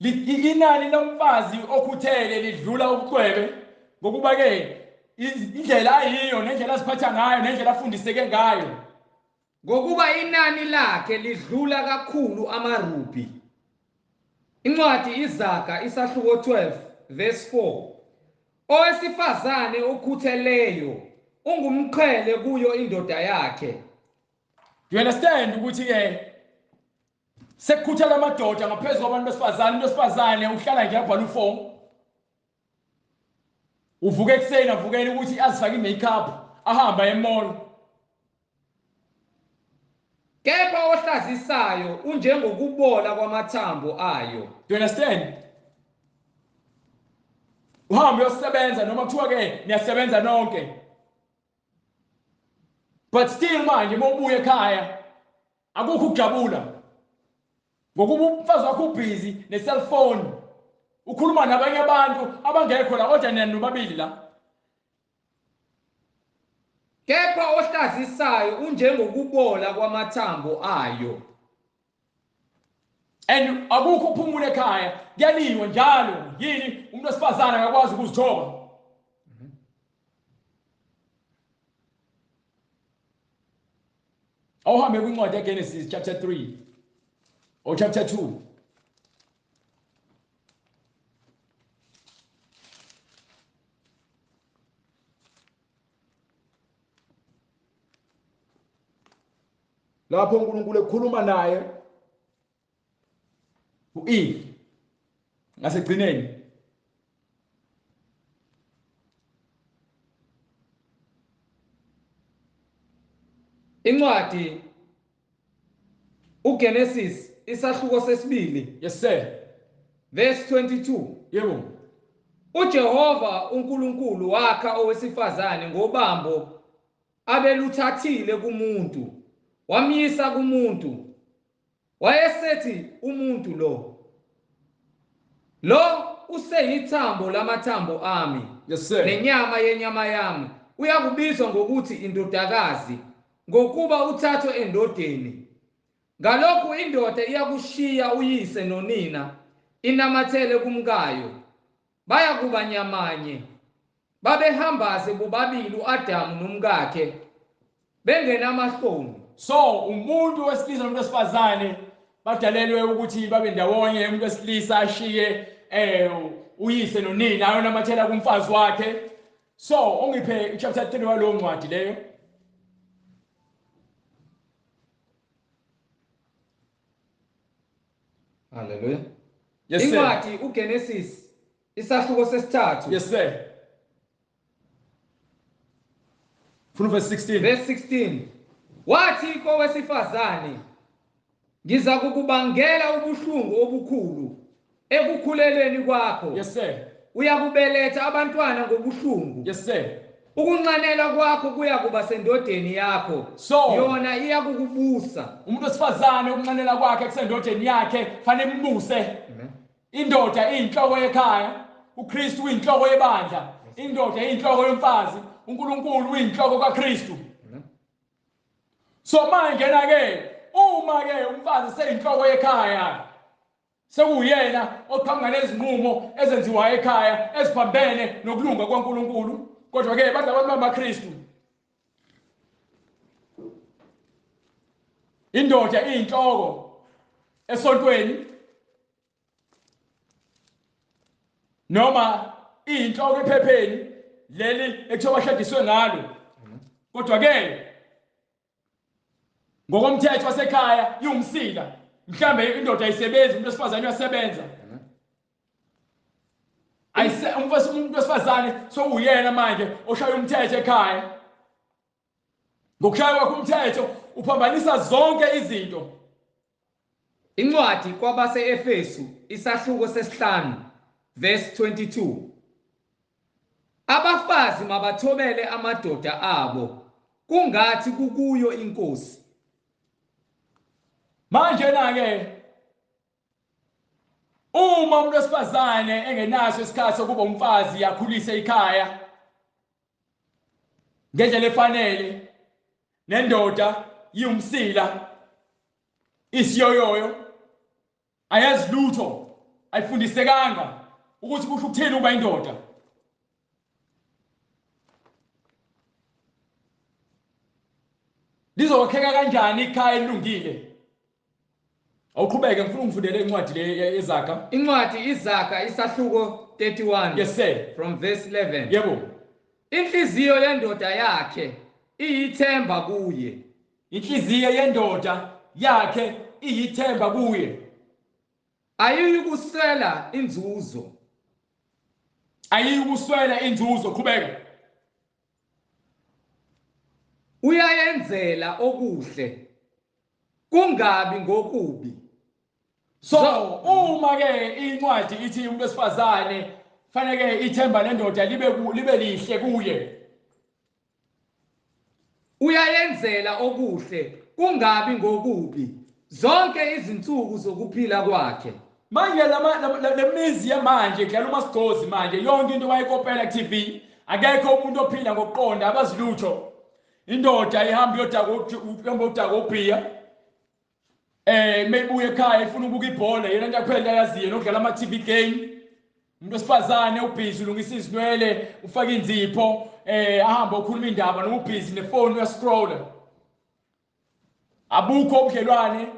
Inani lomfazi okhuthele lidlula ubucwebe, ngokuba ke indlela ayiyo nendlela aziphatha ngayo nendlela afundiseke ngayo.
Ngokuba inani lakhe lidlula kakhulu amarubi. Incwadi iZaga isahluko 12 verse 4. Owesifazane okhutheleyo ungumqhele kuyo indoda yakhe.
Do you understand ukuthi ke sekukhuthala amadoda ngaphezulu kwabantu besifazane? Umuntu wesifazane uhlala nje abhala u4, uvuka ekuseni avukele ukuthi azifake i-makeup, ahamba emall.
Kepha ohlazisayo unjengokubola kwamathambo ayo.
Do you understand? Uhambe uyosebenza noma kuthiwa ke niyasebenza nonke. But still manje mawubuya ekhaya akukho ukujabula. Ngokuba umfazi wakho ubhizi ne-cellphone ukhuluma nabanye abantu abangekho la kodwa nina nobabili la.
Kepha ohlazisayo unjengokubola kwamathambo ayo.
And akukho ukuphumula ekhaya, kuyaliwa njalo. Yini umuntu wesifazane akakwazi ukuzithoba. Awuhambe kwincwadi yeGenesis chapter 3 or chapter 2. Lapho uNkulunkulu ekhuluma naye uEve ngasegcineni
Incwadi uGenesis isahluko sesibili.
Yes sir.
Verse 22.
Yebo.
uJehova uNkulunkulu wakha owesifazane ngobambo abeluthathile kumuntu, wamyisa kumuntu. Wayesethi umuntu lo useyithambo lamathambo ami.
Yes sir.
Nenyama yenyama yami. Uyakubizwa ngokuthi indodakazi ngokuba uthathwe endodeni. Ngalokhu indoda iyakushiya uyise nonina inamathele kumkayo. Bayakuba nyamanye. Babehambaze bobabili uAdamu nomkakhe bengenamahloni.
So umuntu wesilisa nomuntu wesifazane badalelwe ukuthi babe ndawonye. Umuntu wesilisa ashiye uyise nonina ayonamathela kumfazi wakhe. So ungiphe chapter 3 walowo ncwadi leyo.
Hallelujah.
Yes sir.
Incwadi uGenesis isahluko sesithathu.
Yes sir. From verse 16.
Verse 16. Wathi kowesifazane, ngiza kukubangela ubuhlungu obukhulu ekukhulelweni kwakho.
Yes sir.
Uyakubeletha abantwana ngobuhlungu.
Yes sir.
Ukunxanela kwakho kuyakuba sendodeni yakho.
So
yona iyakukubusa.
Umuntu wesifazane ukunxanela kwakhe kusendodeni yakhe fanele imbuse.
Amen.
Indoda iyinhloko yekhaya, uKristu uyinhloko yebandla. Indoda iyinhloko yomfazi, uNkulunkulu uyinhloko kaKristu. So manje ke uma ke umfazi seyinhloko yekhaya sekuyena oqhamuka nezinqumo ezenziwa ekhaya eziphambene nokulunga kwaNkulunkulu, kodwa ke bathi abantu bamaKristu. Indoda iyinhloko esontweni noma iyinhloko ephepheni leli ekuthiwa bashadiswe ngalo, kodwa ke ngokomthetho wasekhaya iwumsila. Mhlambe indoda ayisebenzi, umuntu wesifazane uyasebenza. Umuntu wesifazane sokuyena manje oshaya umthetho ekhaya. Ngokushaya kwakhe umthetho uphambanisa zonke izinto.
Incwadi kwabase-Efesu isahluko sesihlanu verse 22. Abafazi mabathobele amadoda abo kungathi kukuyo inkosi.
Manje na ke uma umuntu wesifazane engenaso isikhathi sokuba umfazi akhulise ikhaya ngendlela efanele, nendoda iwumsila isiyoyoyo ayazi lutho, ayifundisekanga ukuthi kusho ukuthini ukuba indoda. Lizokheka kanjani ikhaya elilungile? Awuqhubeke, ngifuna ungifundele incwadi le yeZaga.
Incwadi iZaga isahluko 31.
Yes sir.
From verse 11.
Yebo.
Inhliziyo yendoda yakhe iyithemba kuye.
Inhliziyo yendoda yakhe iyithemba kuye.
Ayiyikuswela inzuzo.
Ayiyikuswela inzuzo. Qhubeka.
Uyayenzela okuhle kungabi ngokubi.
So uma ke incwadi ithi umuntu wesifazane fanele ithemba lendoda libe lihle kuye.
Uyayenzela okuhle kungabi ngokubi zonke izinsuku zokuphila kwakhe.
Manje lemizi yamanje kudlala umasigcozi manje yonke into bayikopela ku-TV. Akekho umuntu ophila ngokuqonda abazilutho. Indoda ihamba iyodaka ubhiya. Meyibuya ekhaya ifuna ukubuka ibhola yena into kuphela ayaziyo nokudlala ama-TV game. Umuntu wesifazane ubhizi ulungisa izinwele, ufaka inzipho, ahamba ukhuluma indaba noma ubhizi nefoni uyascrolla. Abukho ubudlelwane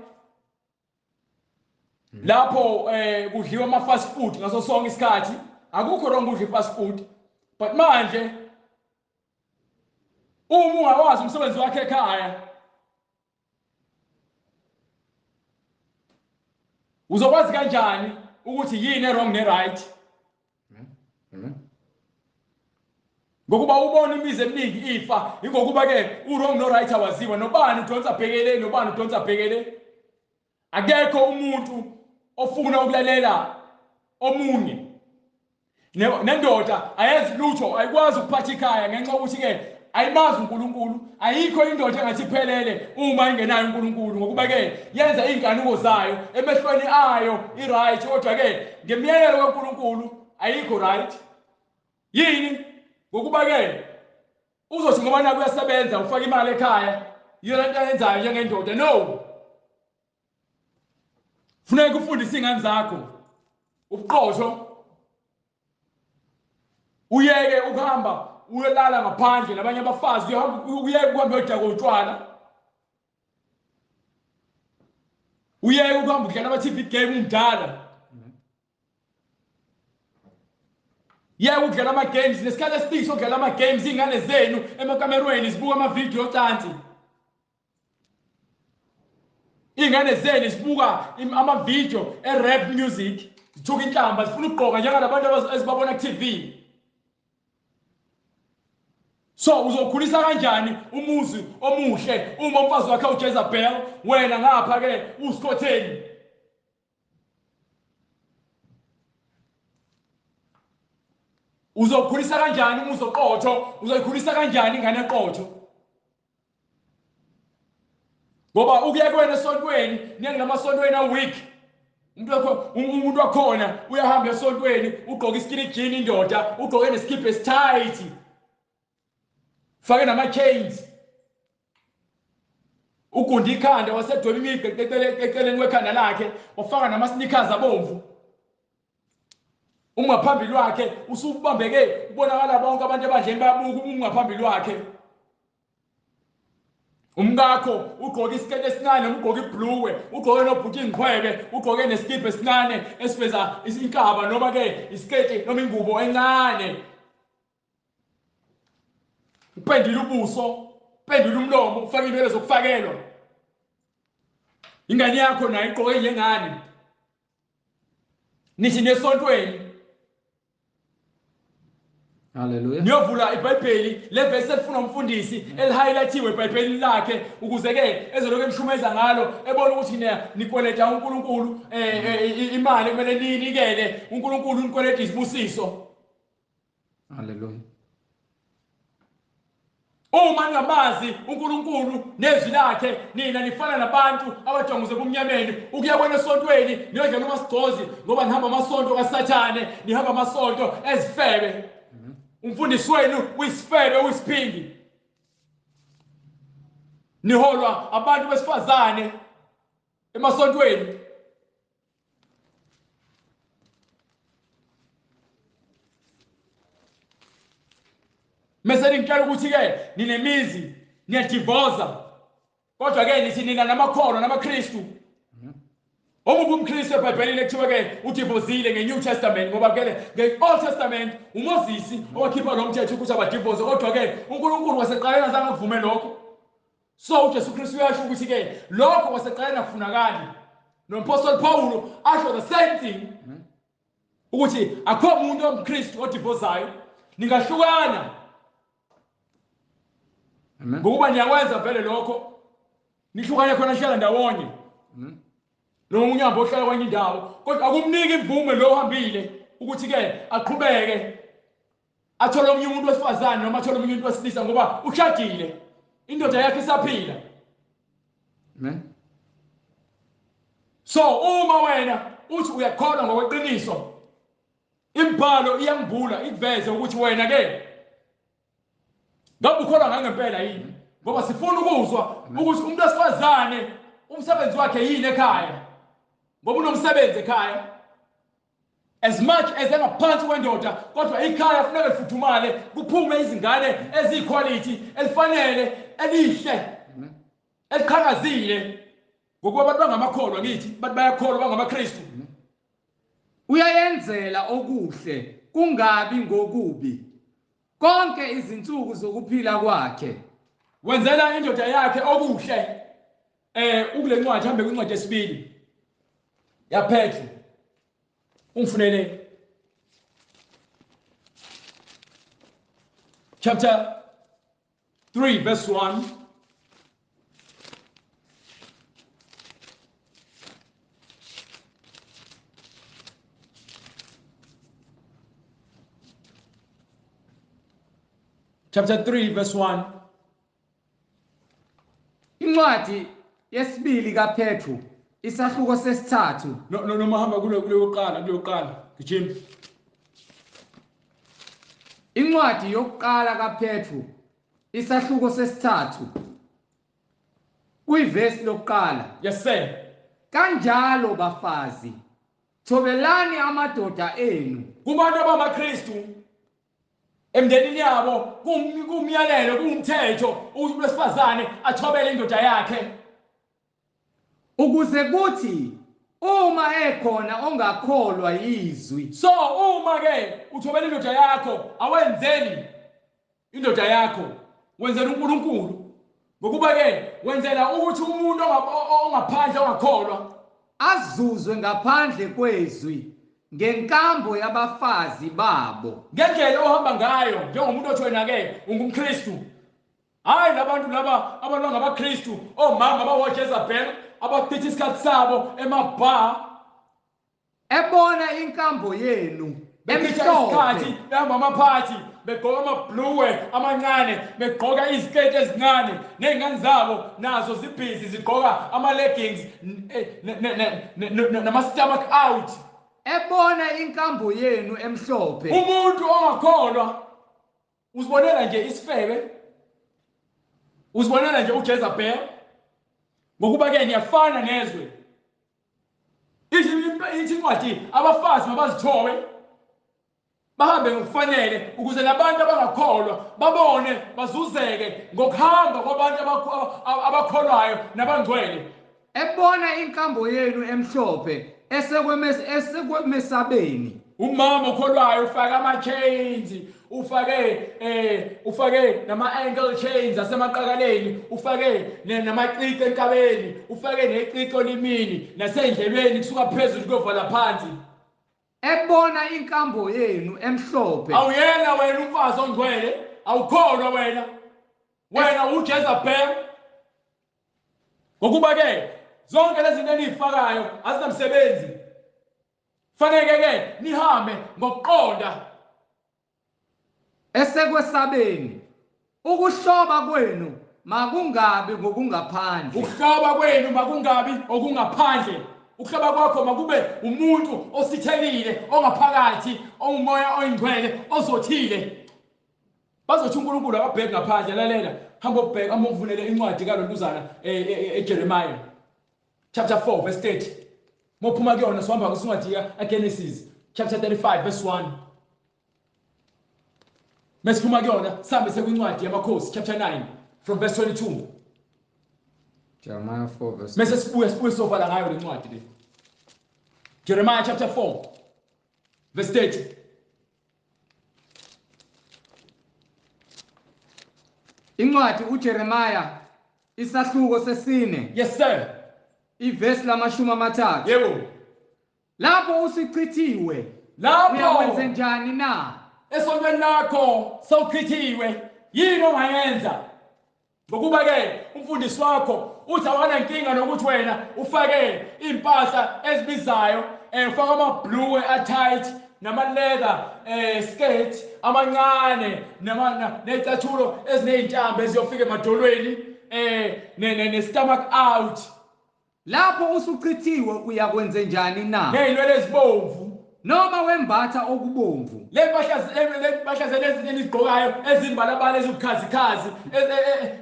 lapho kudliwa ama fast food ngaso sonke isikhathi. Akukho wrong ukudla fast food, but manje uma ungawazi umsebenzi wakhe ekhaya uzokwazi kanjani ukuthi yini wrong ne right? Ngokuba ubona imizi eminingi ifa ingokuba ke u-wrong no right awaziwa, nobani udonsa bhekele nobani udonsa bhekele. Akekho umuntu ofuna ukulalela omunye. Nendoda ayenzi lutho, ayikwazi ukuphatha ikhaya ngenxa yokuthi ke ayimazi uNkulunkulu. Ayikho indoda engathi iphelele uma ingenayo uNkulunkulu, ngokuba ke yenza izinkanuko zayo emehlweni ayo i-right, kodwa ke ngemiyalelo kaNkulunkulu ayikho right. Yini? Ngokuba ke uzothi ngoba naku uyasebenza ufaka imali ekhaya, yona into ayenzayo njengendoda. No, funeka ufundise ingane zakho ubuqotho, uyeke ukuhamba uyolala ngaphandle nabanye abafazi, uyeke ukuhamba uyodaka utshwala, uyeke ukuhamba udlala ama-TV game umdala, yeke ukudlala ama-games. Nesikhathi esiningi sokudlala ama-games, iy'ngane zenu emakamerweni zibuka amavidiyo ocansi, iy'ngane zenu zibuka amavidiyo e-rap music, zithuka inhlamba, zifuna ukugqoka njengalabantu ezibabona ku-TV. So uzokhulisa kanjani umuzi omuhle uma umfazi wakhe uJezebel, wena ngapha ke usikhotheni? Uzokhulisa kanjani umuzi oqotho? Uzoyikhulisa kanjani ingane eqotho? Ngoba ukuya kuwena esontweni, niye namasontweni a week. Umuntu wakhona uyahamba esontweni, ugqoka iskinny jean indoda, ugqoke nesikibha esitight, fake nama chains, ugunda ikhanda wasedweba imigqa eceleni kwekhanda lakhe, wafaka nama sneakers abomvu. Ungaphambili wakhe usubambeke, ubonakala bonke abantu ebandleni bayabuka ungaphambili wakhe. Umkakho ugqoke isiketi esincane, ugqoke ibhluwe, ugqoke nobhuti ingqwebe, ugqoke nesikibha esincane esiveza inkaba noma ke isiketi noma ingubo encane. Upendile ubuso, upendile umlomo, ufake inwele zokufakelwa. Ingane yakho nayo igqoke njengane. Nithi nesontweni.
Hallelujah.
Niyovula iBhayibheli le verse elifuna umfundisi elihighlightiwe eBhayibhelini lakhe ukuze ke ezolokhu emshumeza ngalo ebona ukuthi nikweleta uNkulunkulu imali kumele niyinikele uNkulunkulu, unikweleta izibusiso.
Hallelujah.
Uma ningamazi uNkulunkulu nezwi lakhe, nina nifana nabantu abajonguze ebumnyameni. Ukuya kwena esontweni niyodlala umasigcozi ngoba nihamba amasonto kaSathane, nihamba amasonto ezifebe. Umfundisi wenu uyisifebe, uyisiphingi. Niholwa abantu besifazane emasontweni. Mese ningitshela ukuthi ke ninemizi, niyadivoza, kodwa ke nithi nina namakholwa namaKristu. Omuphi umKristu eBhayibhelini ekuthiwa ke udivozile ngeNew Testament? Ngoba ke nge-Old Testament uMoses owakhipha lo mthetho ukuthi abadivoze, kodwa ke uNkulunkulu waseqaleni azange akuvume lokho. So uJesu Kristu uyasho ukuthi ke lokho waseqaleni akufunakali. Nompostoli Paulo asho the same thing ukuthi akho muntu omKristu odivozayo, ningahlukana. Ngokuba niyakwenza vele lokho, nihlukane khona nihlala ndawonye. Noma omunye uhambe ohlala kwenye indawo, kodwa akumniki imvume lo ohambile ukuthi ke aqhubeke athole omunye umuntu wesifazane noma athole omunye umuntu wesilisa, ngoba ushadile, indoda yakhe isaphila.
Amen.
So uma wena uthi uyakholwa ngokweqiniso, imibhalo iyangibula ikuveze ukuthi wena ke ngabe ukholwa ngangempela yini, ngoba sifuna ukuzwa ukuthi umuntu wesifazane umsebenzi wakhe yini ekhaya, ngoba unomsebenzi ekhaya. As much as engaphansi kwendoda, kodwa ikhaya kufuneka lifudumale, kuphume izingane eziyiquality elifanele, elihle, eliqhakazile, ngokuba abantu bangamakholwa ngithi, abantu bayakholwa, bangamaKristu.
Uyayenzela okuhle kungabi ngokubi konke izinsuku zokuphila kwakhe.
Wenzela indoda yakhe okuhle. Ukule ncwadi, hambe kwincwadi yesibili yaPetru, ungifunele chapter 3 verse 1. Chapter 3 verse 1.
Incwadi yesibili kaPetru isahluko sesithathu.
No noma hamba kuleyoqala, kuleyoqala. Gijima.
Incwadi yokuqala kaPetru isahluko sesithathu kuyivesi lokuqala.
Yes sir.
Kanjalo bafazi, thobelani amadoda enu.
Kubantu abamaKristu emndenini yabo kumyalelo, kuwumthetho ukuthi umuntu wesifazane athobele indoda yakhe,
ukuze kuthi uma ekhona ongakholwa yizwi.
So uma ke uthobela indoda yakho, awenzeli indoda yakho, wenzela uNkulunkulu, ngokuba ke wenzela ukuthi umuntu ongaphandle ongakholwa
azuzwe ngaphandle kwezwi ngenkambo yabafazi babo.
Ngendlela ohamba ngayo njengomuntu othi wena ke ungumKristu. Hayi labantu laba abantu bangabaKristu, omama abawoJezebel abachitha isikhathi sabo emabar,
ebona inkambo yenu
bechitha isikhathi behamba amaphathi, begqoka amabhluwe amancane, begqoka iziketi ezincane, ney'ngane zabo nazo zibhizi zigqoka ama-leggings nama-stomach out.
Ebona inkambo yenu emhlophe.
Umuntu ongakholwa uzibonela nje isifebe, uzibonela nje uJezebel, ngokuba ke niyafana nezwe. Ithi incwadi abafazi mabazithobe, bahambe ngokufanele, ukuze nabantu abangakholwa babone, bazuzeke ngokuhamba kwabantu abakholwayo nabangcwele.
Ebona inkambo yenu emhlophe esekwemesabeni.
Umama okholwayo ufake ama-chains, ufake nama-ankle chains asemaqakaleni, ufake namacici enkabeni, ufake necici olimini nasendlebeni, kusuka phezulu kuyovala phansi.
Ebona inkambo yenu emhlophe.
Awuyena wena umfazi ongcwele, awukholwa wena, wena uJezebel. Ngokuba ke zonke lezi zinto enizifakayo azinamsebenzi. Fanele ke nihambe ngokuqonda.
Esekwesabeni ukuhloba kwenu makungabi ngokungaphandle.
Ukuhloba kwenu makungabi okungaphandle. Ukuhloba kwakho makube umuntu osithelile, ongaphakathi, ongumoya oyingcwele, ozothile. Bazothi uNkulunkulu akabheki ngaphandle. Lalela, hamba ubheke, hamba uvunele incwadi kaLontuzana eJeremiah chapter 4 verse 30. Mophuma kuyona sihamba kwincwadi kaGenesis chapter 35 verse 1. Mesiphuma kuyona sihambe sekwincwadi yamakhosi chapter 9 from verse 22.
Jeremiah 4 verse.
Mase sibuye sovala ngayo lencwadi le. Jeremiah chapter 4 verse 30.
Incwadi uJeremiah isahluko sesine.
Yes sir.
Ivesi lama-30.
Yebo.
Lapho usichithiwe,
lapho
uyakwenze njani na?
Esontweni lakho sewuchithiwe, yini ongayenza? Ngokuba ke umfundisi wakho uthi awanankinga nokuthi wena ufake impahla ezibizayo, ufake ama-blue a-tight nama-leather skirt amancane ney'cathulo eziney'ntambo eziyofika emadolweni, ne-stomach out.
Lapho usuchithiwe uyakwenze njani na?
Ney'nwele ezibomvu.
Noma wembatha okubomvu.
Le mpahla lezi enizigqokayo ezimbalabala ezibukhazikhazi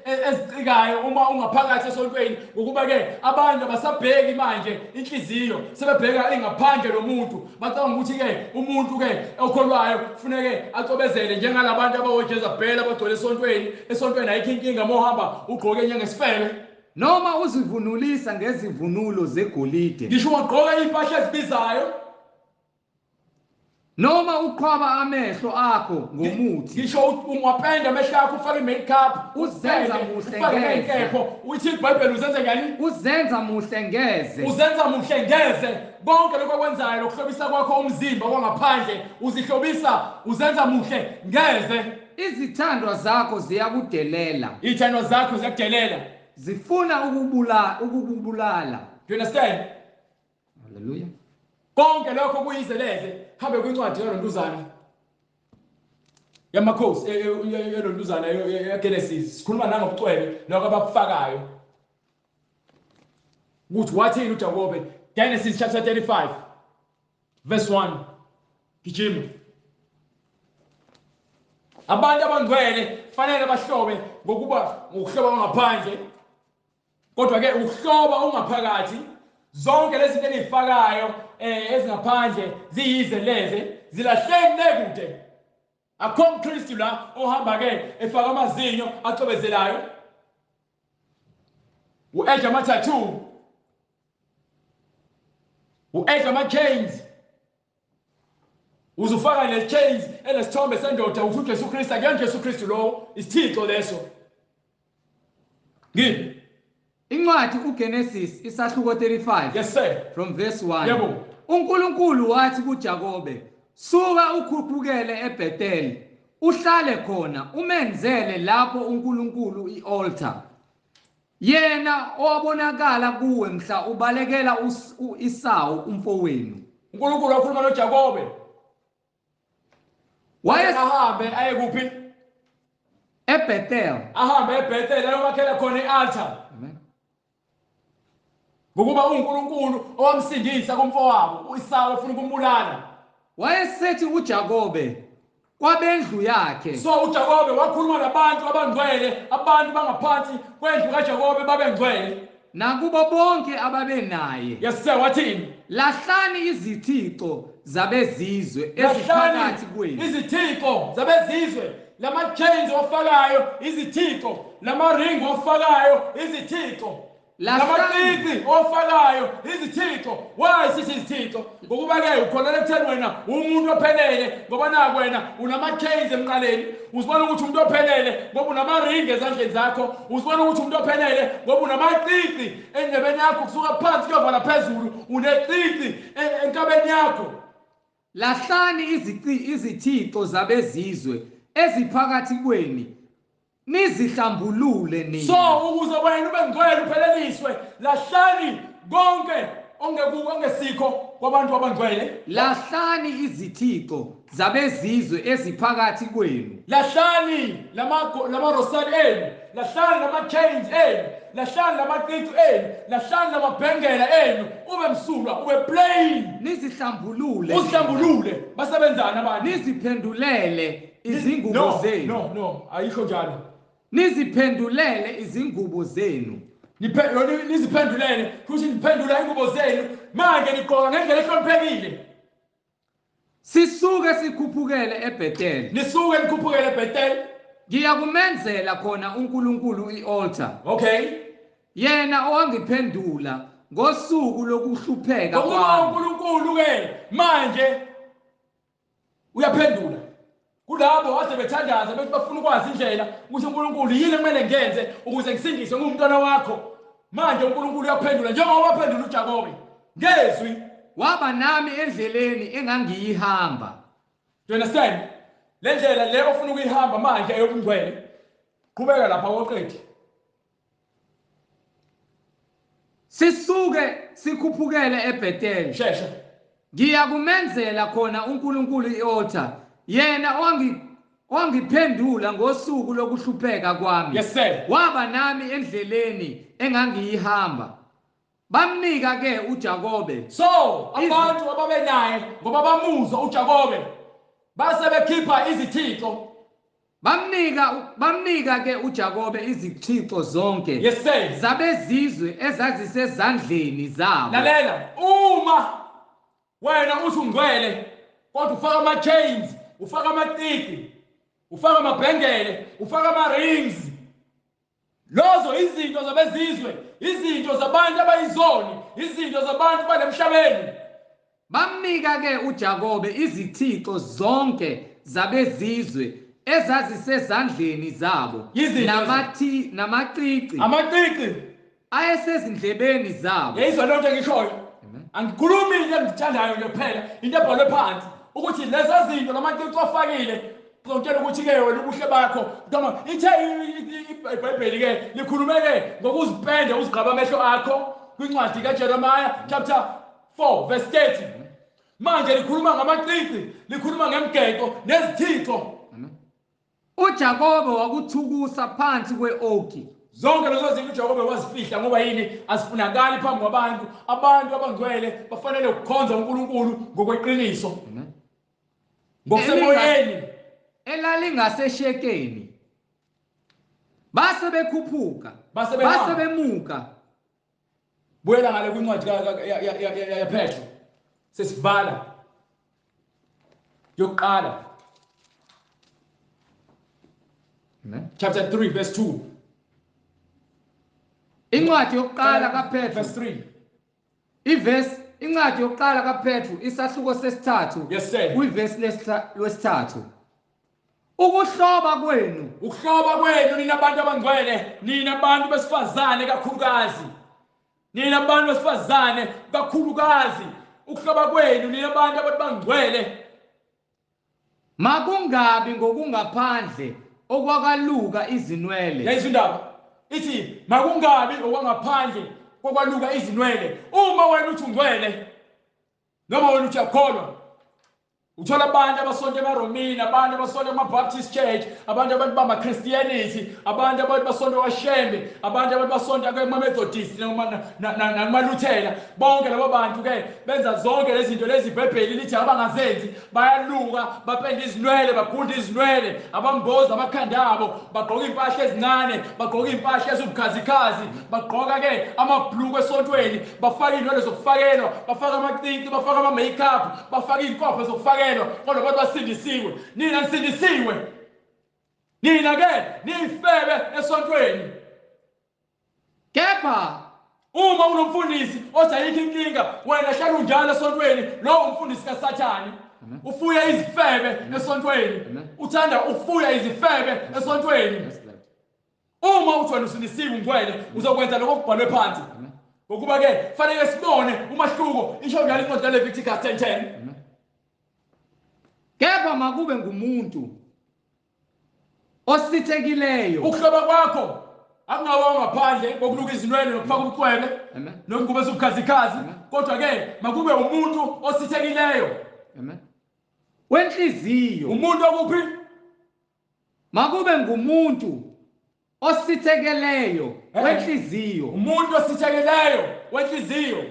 ezicikayo uma ungaphakathi esontweni, ngokuba ke abantu abasabheki manje inhliziyo, sebebheka ingaphandle lomuntu. Bacabanga ukuthi ke umuntu ke okholwayo kufuneke acobezele njengalabantu abawoJezebel abagcwele esontweni. Esontweni ayikho inkinga uma uhamba ugqoke njengesifebe.
Noma uzivunulisa ngezivunulo zegolide.
Ngisho ugqoka impahla ezibizayo.
Noma uqhwaba amehlo akho ngomuthi.
Ngisho ungapenda amehlo akho ufake i-makeup,
uzenza muhle ngeze.
Uthi iBhayibheli uzenza njani?
Uzenza muhle ngeze.
Uzenza muhle ngeze. Konke lokho okwenzayo lokuhlobisa kwakho umzimba kwangaphandle, uzihlobisa uzenza muhle ngeze.
Izithandwa zakho ziyakudelela.
Izithandwa zakho ziyakudelela.
Zifuna ukukubulala.
Do you understand?
Hallelujah.
Konke lokho kuyizeleze. Hambe kwincwadi yalontuzana yamakhosi, yalontuzana yaGenesis. Sikhuluma nangobucwebe lokho abakufakayo. Ukuthi wathini uJakobe? Genesis chapter 35 verse 1. Gijima. Abantu abangcwele fanele bahlobe ngokuba ngokuhloba ngaphandle, kodwa ke ukuhloba ungaphakathi. Zonke lezi zinto enizifakayo ezingaphandle ziyize leze, zilahleni kude. Akukho umKristu la ohamba ke efaka amazinyo acobezelayo, u-edge ama-tattoo, u-edge ama-chains. Uzufaka le chains enesithombe sendoda uthi uJesu Kristu. Akuyona Jesu Kristu lo, isithixo leso. Ngiphi?
Incwadi uGenesis isahluko 35.
Yes sir.
From verse 1.
Yebo.
uNkulunkulu wathi kuJakobe, suka ukhuphukele eBethel, uhlale khona, umenzele lapho uNkulunkulu ialtar. Yena owabonakala kuwe mhla ubalekela uEsawu umfowenu.
uNkulunkulu wakhuluma noJakobe. Wayesahambe aye kuphi?
eBethel.
Ahambe eBethel ayomakhela khona ialtar.
Amen.
Ngokuba uNkulunkulu owamsindisa kumfowabo uEsawu efuna ukumbulala.
Wayesethi uJakobe kwabendlu yakhe.
So uJakobe wakhuluma nabantu abangcwele, abantu bangaphansi kwendlu kaJakobe babengcwele.
Nakubo bonke ababenaye.
Yes sir, wathini?
Lahlani izithixo zabezizwe eziphakathi kwenu.
Izithixo zabezizwe, lama chains ofakayo izithixo, lama ring ofakayo izithixo. Lamacici ofakayo izithixo. Why sithi izithixo? Ngokuba ke ukholelwa ekutheni wena umuntu ophelele, ngoba naku wena unama-chains emqaleni. Uzibona ukuthi umuntu ophelele ngoba unama-ring ezandleni zakho. Uzibona ukuthi umuntu ophelele ngoba unamacici endlebeni yakho kusuka phansi kuyovala phezulu, unecici enkabeni yakho.
Lahlani izithixo zabezizwe eziphakathi kwenu, nizihlambulule nina.
So ukuze wena ube ngcwele upheleliswe, lahlani konke ongesikho kwabantu abangcwele.
Lahlani izithixo zabezizwe eziphakathi kwenu.
Lahlani lama-rosari enu, lahlani lama-chains enu, lahlani lamacici enu, lahlani lamabhengela enu, ube msulwa, ube plain.
Nizihlambulule.
Uzihlambulule. Basebenzana abantu.
Niziphendulele izingubo zenu.
No, ayikho njalo.
Niziphendulele izingubo zenu.
Niziphendulele, futhi niphendula ingubo zenu. Manje nigqoka ngendlela ehloniphekile.
Sisuke sikhuphukele eBethel.
Nisuke nikhuphukele eBethel.
Ngiyakumenzela khona uNkulunkulu ialtar.
Okay.
Yena owangiphendula ngosuku lokuhlupheka kwami.
uNkulunkulu ke manje uyaphendula. Kulabo ade bethandaza bethi bafuna ukwazi indlela ukuthi uNkulunkulu yini kumele ngenze ukuze ngisindiswe ngumntwana wakho. Manje uNkulunkulu uyaphendula njengoba waphendula uJakobe ngezwi.
Waba nami endleleni engangiyihamba.
Do you understand? Le ndlela le ofuna ukuyihamba manje eyobungcwele. Qhubeka lapha woqedi.
Sisuke sikhuphukele eBethel.
Shesha.
Ngiyakumenzela khona uNkulunkulu i-altar, yena owangiphendula ngosuku lokuhlupheka kwami.
Yes sir.
Waba nami endleleni engangiyihamba. Bamnika ke uJakobe.
So abantu ababenaye ngoba bamuzwa uJakobe base bekhipha izithixo.
Bamnika ke uJakobe izithixo zonke.
Yes sir.
Zabezizwe ezazisezandleni zabo.
Lalela, uma wena uthi ungcwele kodwa ufaka ama chains, ufaka amacici, ufaka amabhengele, ufaka ama rings, lozo izinto zabezizwe, izinto zabantu abayizoni, izinto zabantu balemhlabeni.
Bamnika ke uJakobe izithixo zonke zabezizwe ezazisezandleni zabo, namacici,
amacici
ayesezindlebeni zabo.
Yeyizwa lonto engishoyo. Angikhulumi into engithandayo nje kuphela, into ebhalwe phansi ukuthi lezi zinto lamacici afakile uzongitshela ukuthi ke wena ubuhle bakho noma ithe iBhayibheli ke likhulume ke ngokuzipenda uzigqaba amehlo akho kwincwadi kaJeremiah chapter 4 verse 30. Manje likhuluma ngamacici, likhuluma ngemigexo nezithixo.
uJakobe wakuthukusa phansi kweoki.
Zonke lezo zinto uJakobe wazifihla ngoba yini? Azifunakali phambi kwabantu. Abantu abangcwele bafanele ukukhonza uNkulunkulu ngokweqiniso, ngokusemoyeni.
Elalingaseshekeni. Base bekhuphuka, base bemuka.
Buyela ngale kwincwadi yaPetro, sesivala yokuqala. Chapter 3 verse 2.
Incwadi yokuqala kaPetro
verse 3.
Iverse incwadi yokuqala kaPetro isahluko sesithathu.
Yes sir.
Kwiverse lesithathu. Ukuhloba kwenu,
ukuhloba kwenu nina abantu abangcwele, nina abantu besifazane kakhulukazi. Nina abantu besifazane kakhulukazi. Ukuhloba kwenu nina abantu abangcwele.
Makungabi ngokungaphandle okwakaluka izinwele.
Yayizwa indaba ithi makungabi okwangaphandle kokwaluka izinwele. Uma wena uthi ungcwele noma wena uthi uyakholwa, uthola abantu abasonta emaRomini, abantu abasonta kuma-Baptist Church, abantu bama-Christianity, abantu basonta kwaShembe, abantu basonta kuma-Methodist nakumaLuthela. Bonke labo bantu ke benza zonke lezi zinto lezi iBhayibheli lithi abangazenzi. Bayaluka, bapenda izinwele, bagunda izinwele, abamboza amakhanda abo, bagqoka impahla ezincane, bagqoka impahla ezibukhazikhazi, bagqoka ke amabhluku esontweni, bafaka inwele zokufakelwa, bafaka amacici, bafaka ama-makeup, bafaka izinkophe zokufakelwa. Kodwa abantu basindisiwe. Nina nisindisiwe. Nina ke niyifebe esontweni.
Kepha
uma unomfundisi othi ayikho inkinga, wena hlala unjalo esontweni, lowo umfundisi kaSathane. Ufuya izifebe esontweni. Uthanda ukufuya izifebe esontweni. Uma uthi wena usindisiwe ungcwele, uzokwenza lokho okubhalwe phansi. Ngokuba ke fanele sibone umahluko. Isho njalo incwadi kaLeviticus 10:10.
Kepha makube ngumuntu osithekileyo.
Ukuhloba kwakho akungawo ngaphandle kokuluka izinwele nokufaka ubucwebe nokungubo ezibukhazikhazi, kodwa ke makube umuntu osithekileyo.
Amen. Wenhliziyo.
Umuntu okuphi?
Makube ngumuntu osithekeleyo wenhliziyo.
Umuntu osithekeleyo wenhliziyo.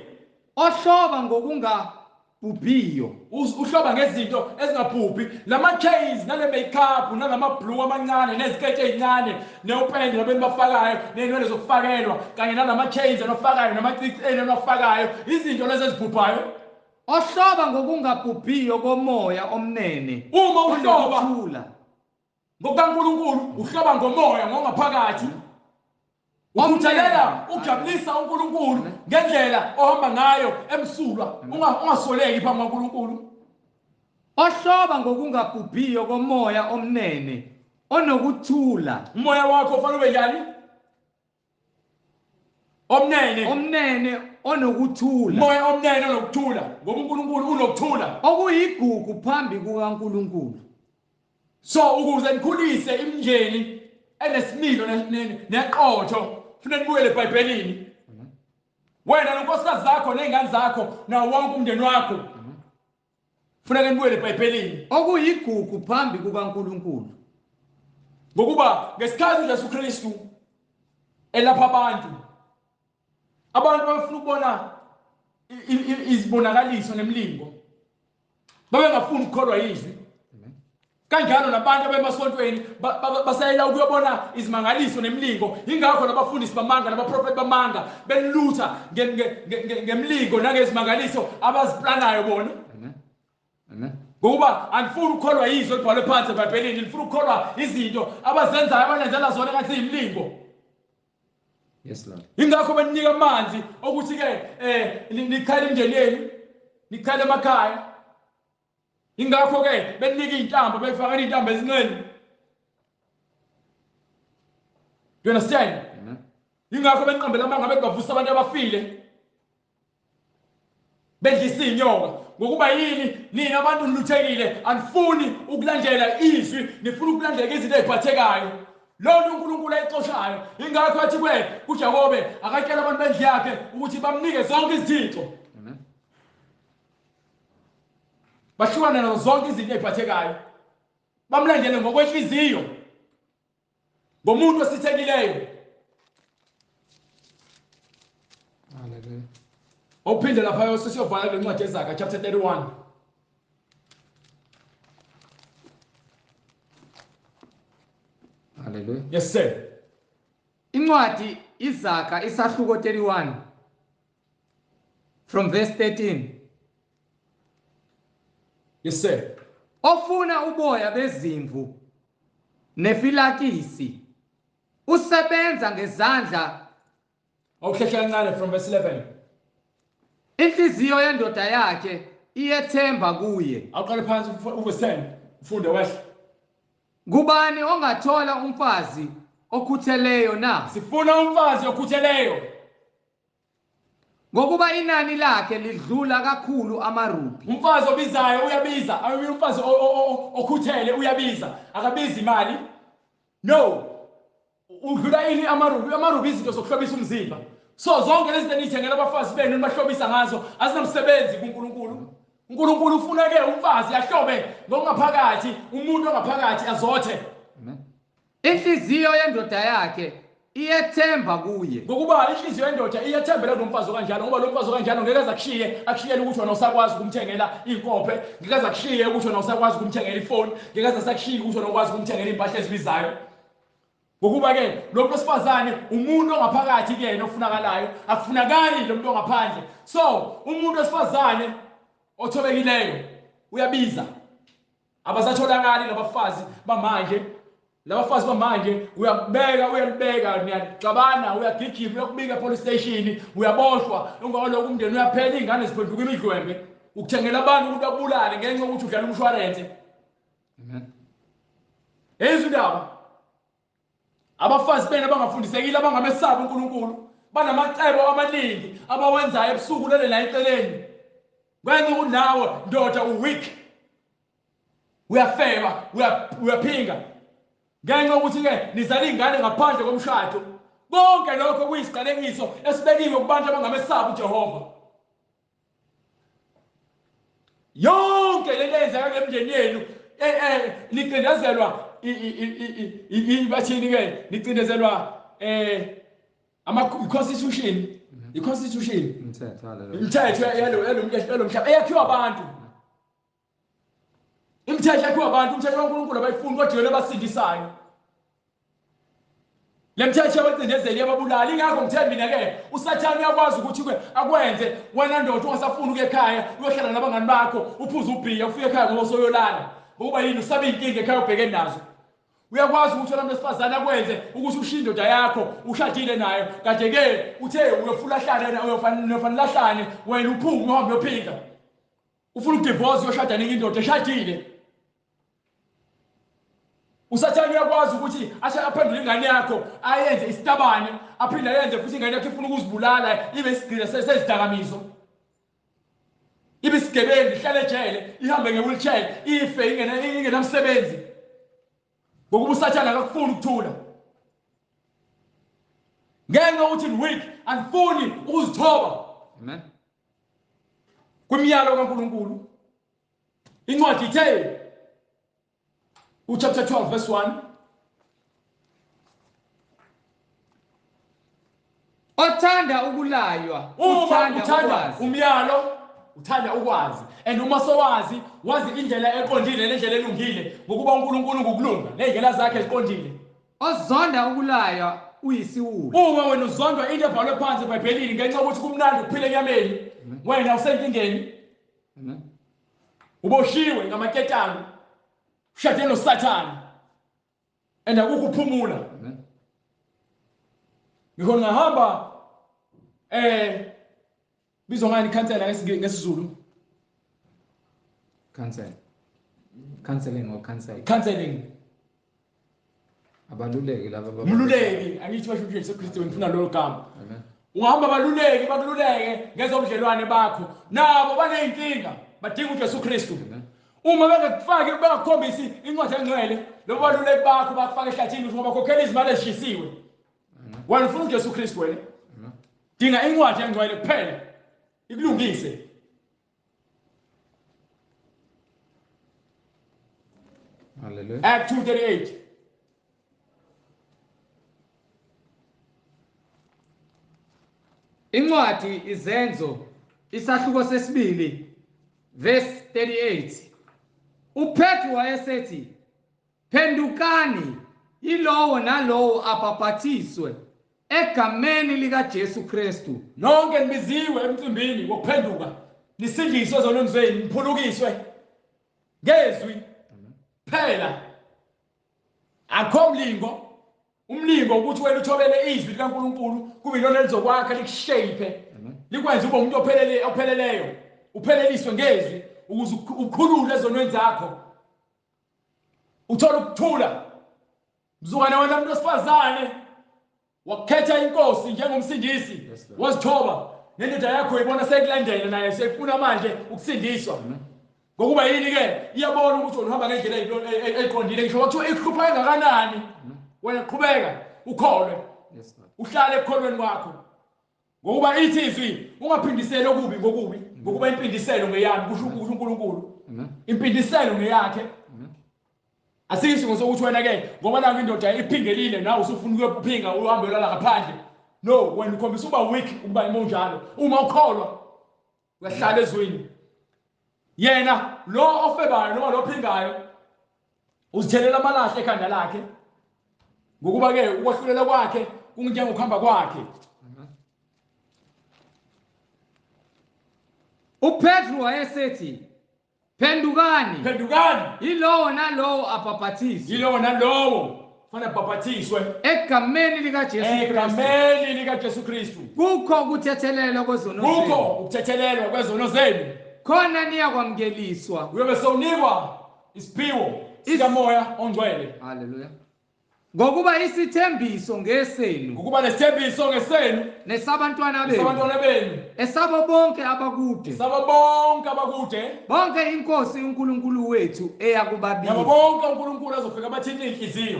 Ohloba ngokungabhubhiyo.
Uhloba ngezinto ezingabhubhi. Lama chains nale makeup nalama blue amancane neziketi ezincane neopende labantu bafakayo nezinwele zokufakelwa kanye nalama chains anofakayo namacici enofakayo, izinto lezi ezibhubhayo.
Ohloba ngokungabhubhiyo komoya omnene.
Uma uhloba ngokukaNkulunkulu, uhloba ngomoya ngongaphakathi. Ukuthalela ukujabulisa uNkulunkulu ngendlela ohamba ngayo emsulwa, ungasoleki phambi kukaNkulunkulu.
Ohloba ngokungabhubhiyo komoya omnene onokuthula.
Umoya wakho ufanele ube njani? Omnene.
Omnene onokuthula.
Umoya omnene onokuthula, ngoba uNkulunkulu unokuthula.
Okuyigugu phambi kukaNkulunkulu.
So ukuze nikhulise imindeni enesimilo neqotho, kufanele nibuyele eBhayibhelini. Wena nonkosikazi zakho nezingane zakho nawo wonke umndeni wakho. Funeka nibuyele eBhayibhelini.
Okuyigugu phambi kukaNkulunkulu.
Ngokuba ngesikhathi uJesu Kristu elapha abantu, abantu babefuna ukubona izibonakaliso nemilingo. Babengafuni ukukholwa izwi. Kanjalo nabantu abemasontweni basayela ukuyobona izimangaliso nemilingo. Ingakho nabafundisi bamanga nabaprofeti bamanga belutha ngemlingo nangezimangaliso abaziplanayo bona.
Amen. Amen.
Ngokuba anifuni ukukholwa izwi elibhalwe phansi eBhayibhelini, nifuna ukukholwa izinto abazenzayo abanenzela zona ngathi yimilingo.
Yes Lord.
Ingakho beninika amanzi okuthi ke nichele imindeni yenu, nichele emakhaya. Ingakho ke beninika izintambo, befaka izintambo ezincane. Do you understand?
Amen.
Ingakho benqambela amanga bebavusa abantu abafile. Bedlisa inyoka. Ngokuba yini nina abantu niluthekile, anifuni ukulandela izwi, nifuna ukulandela izinto eziphathekayo. Lona uNkulunkulu ayixoshayo. Ingakho athi kuJakobe akatshela abantu bendlu yakhe ukuthi bamnike zonke izithixo.
Amen.
Bahlukane nazo zonke izinto eziphathekayo. Bamlandele ngokwenhliziyo. Ngomuntu osithekileyo.
Hallelujah.
Ophinde lapha sesiyovala le ncwadi yeZaga chapter 31.
Hallelujah.
Yes sir.
Incwadi iZaga isahluko 31 from verse 13.
Yes sir.
Ofuna uboya bezimvu nefilakisi usebenza ngezandla.
Awuhlehla kancane from verse 11.
Inhliziyo yendoda yakhe iyethemba kuye.
Awuqale phansi uverse 10 ufunde wehle.
Kubani ongathola umfazi okhutheleyo na?
Sifuna umfazi okhutheleyo.
Ngokuba inani lakhe lidlula kakhulu amarubi.
Umfazi obizayo uyabiza, umfazi okhuthele uyabiza, akabizi imali. No. Udlula ini amarubi? Amarubi izinto zokuhlobisa umzimba. So zonke lezi zinto enithengela abafazi benu nibahlobisa ngazo azinamsebenzi kuNkulunkulu. uNkulunkulu ufuna ke umfazi ahlobe ngokungaphakathi, umuntu ongaphakathi azothe.
Amen. Inhliziyo yendoda yakhe iyethemba kuye.
Ngokuba inhliziyo yendoda iyethembela kulomfazi okanjalo, ngoba lo mfazi okanjalo ngeke azakushiye, akushiyele ukuthi wena usakwazi ukumthengela inkophe, ngeke azakushiye ukuthi wena usakwazi ukumthengela ifoni, ngeke azakushiye ukuthi wena ukwazi ukumthengela impahla ezibizayo. Ngokuba ke lo muntu osifazane umuntu ongaphakathi kuyena ofunakalayo, akufunakali lo muntu ongaphandle. So umuntu osifazane othobekileyo uyabiza. Abasatholakali labafazi bamanje. Labafazi bamanje uyakubeka, uyalibeka, niyaxabana, uyagijima, uyakubika police station, uyaboshwa, ungakalokhu umndeni uyaphela, izingane ziphenduka imidlwembe. Ukuthengela abantu ukuthi babulale ngenxa yokuthi udlala umshwalense.
Amen.
Ezindaba abafazi benu abangafundisekile, abangamesabi uNkulunkulu, banamacebo amaningi abawenzayo ebusuku lele la eceleni. Ngenxa yokuthi nawe ndoda uweak, uyafeba, uyaphinga. Ngenxa yokuthi ke nizala ingane ngaphandle komshado. Konke lokho kuyisiqalekiso esibekiwe kubantu abangamesabi uJehova. Yonke lento eyenzeka kule mndeni yenu nicindezelwa bathini ke, nicindezelwa ama constitution, i-constitution,
imithetho
yalo mhlaba eyakhiwa abantu. Imithetho yakhiwa abantu, umthetho kaNkulunkulu abayifuni kodwa yona abasindisayo. Le mthetho yabacindezeli yababulali. Ingakho ngithe mina ke uSathane uyakwazi ukuthi ke akwenze wena ndoda ungasafuni ukuya ekhaya, uyohlala nabangani bakho, uphuze ubhiya, ufike ekhaya ngoba usoyolala. Ngokuba yini usabe inkinga ekhaya ubhekene nazo. Uyakwazi ukuthi wena wesifazane akwenze ukuthi ushiye indoda yakho ushadile nayo, kade ke uthe uyofulahlana, uyofanelahlane, wena uphume uhambe uyophinga. Ufuna ukudivorce uyoshada nenye indoda eshadile. uSathane uyakwazi ukuthi aphendule ingane yakho ayenze isitabane, aphinde ayenze futhi ingane yakho ifuna ukuzibulala, ibe isigqila sezidakamizwa, ibe isigebengu, ihlale ejele, ihambe nge-wheelchair, ife ingenamsebenzi. Ngokuba uSathane akakufuni ukuthula. Ngenxa yokuthi ni-weak, anifuni ukuzithoba.
Amen.
Kwimiyalo kaNkulunkulu. Incwadi ithe uchapter 12 verse 1.
Othanda ukulaywa,
Uma
uthanda
uthanda
ukwazi.
umyalo, uthanda ukwazi. And uma sowazi, wazi indlela eqondile nendlela elungile, ngokuba uNkulunkulu ngukulunga, nezindlela zakhe ziqondile.
Ozonda ukulaywa uyisiwula.
Uma wena uzondwa into ebhalwe phansi eBhayibhelini ngenxa yokuthi kumnandi ukuphila enyameni, wena usenkingeni.
Amen.
Uboshiwe ngamaketanga, ushade noSathane, and akukho ukuphumula.
Amen.
Ngikho ngahamba bizwa ngani ikhansela ngesiZulu?
Cancel. Counseling or cancel.
Counseling.
Abaluleki laba.
Umluleki, angithi basho uJesu Kristu ngifuna lolo gama.
Amen.
Ungahamba abaluleki bakululeke ngezobudlelwane bakho. Nabo baneyinkinga, badinga uJesu Kristu.
Amen.
Uma bengakufaki bengakukhombisi incwadi engcwele, lobo baluleki bakho bakufaka ehlathini ngoba bakhokhela izimali ezishisiwe. Wena ufuna uJesu Kristu wena.
Amen.
Dinga incwadi engcwele kuphela ikulungise.
Hallelujah.
Act 2:38.
Incwadi Izenzo isahluko sesibili verse 38. uPetru wayesethi, phendukani yilowo nalowo abhapathiswe egameni likaJesu Kristu.
Nonke nibiziwe emcimbini wokuphenduka, nisindiswe ezonweni zenu, niphulukiswe ngezwi phela. Akho mlingo, umlingo ukuthi wena uthobele izwi likaNkulunkulu kube yilona elizokwakha likushape, likwenze ube umuntu ophelele, opheleleyo, upheleliswe ngezwi ukuze ukhulule ezonweni zakho, uthole ukuthula. Mzukwane wena muntu wesifazane wakhetha inkosi njengomsindisi,
Yes, Lord.
wazithoba, nendoda yakho ibona sekulandela naye seyifuna manje ukusindiswa. Ngokuba yini ke iyabona ukuthi wena uhamba ngendlela eqondile, ngisho kwathiwa ikuhlupha kangakanani, wena qhubeka ukholwe.
Yes, Lord.
Uhlale ekukholweni kwakho. Ngokuba ithi izwi, ungaphindiseli okubi ngokubi, ngokuba impindiselo ngeyami, kusho uNkulunkulu.
Amen.
Impindiselo ngeyakhe.
Amen.
Asikho sokuthi wena ke ngoba naku indoda iphingelile nawe usufuna ukuyophinga uhambe ulala ngaphandle. No, wena ukhombisa uba weak ukuba imo njalo. Uma ukholwa uyahlala ezwini. Yena lo ofebayo noma lo phingayo uzithelela amalahle ekhanda lakhe. Ngokuba ke ukwahlulela kwakhe kunjengokuhamba kwakhe.
uPetru wayesethi, phendukani
Phendukani
yilowo nalowo abhapathiswe
yilowo nalowo fanele abhapathiswe
egameni likaJesu Kristu.
egameni likaJesu Kristu.
Kukho ukuthethelelwa kwezono
Kukho
zenu.
ukuthethelelwa kwezono zenu.
Khona niyakwamukeliswa.
Uyobe sewunikwa isiphiwo sikaMoya oNgcwele.
Haleluya. Ngokuba isithembiso ngesenu
Ngokuba lesithembiso ngesenu
nesabantwana benu
sabantwana benu
esabo bonke abakude
sabo bonke abakude
bonke inkosi uNkulunkulu wethu
nabo
eyakubabiza.
bonke uNkulunkulu azofika abathinte inhliziyo.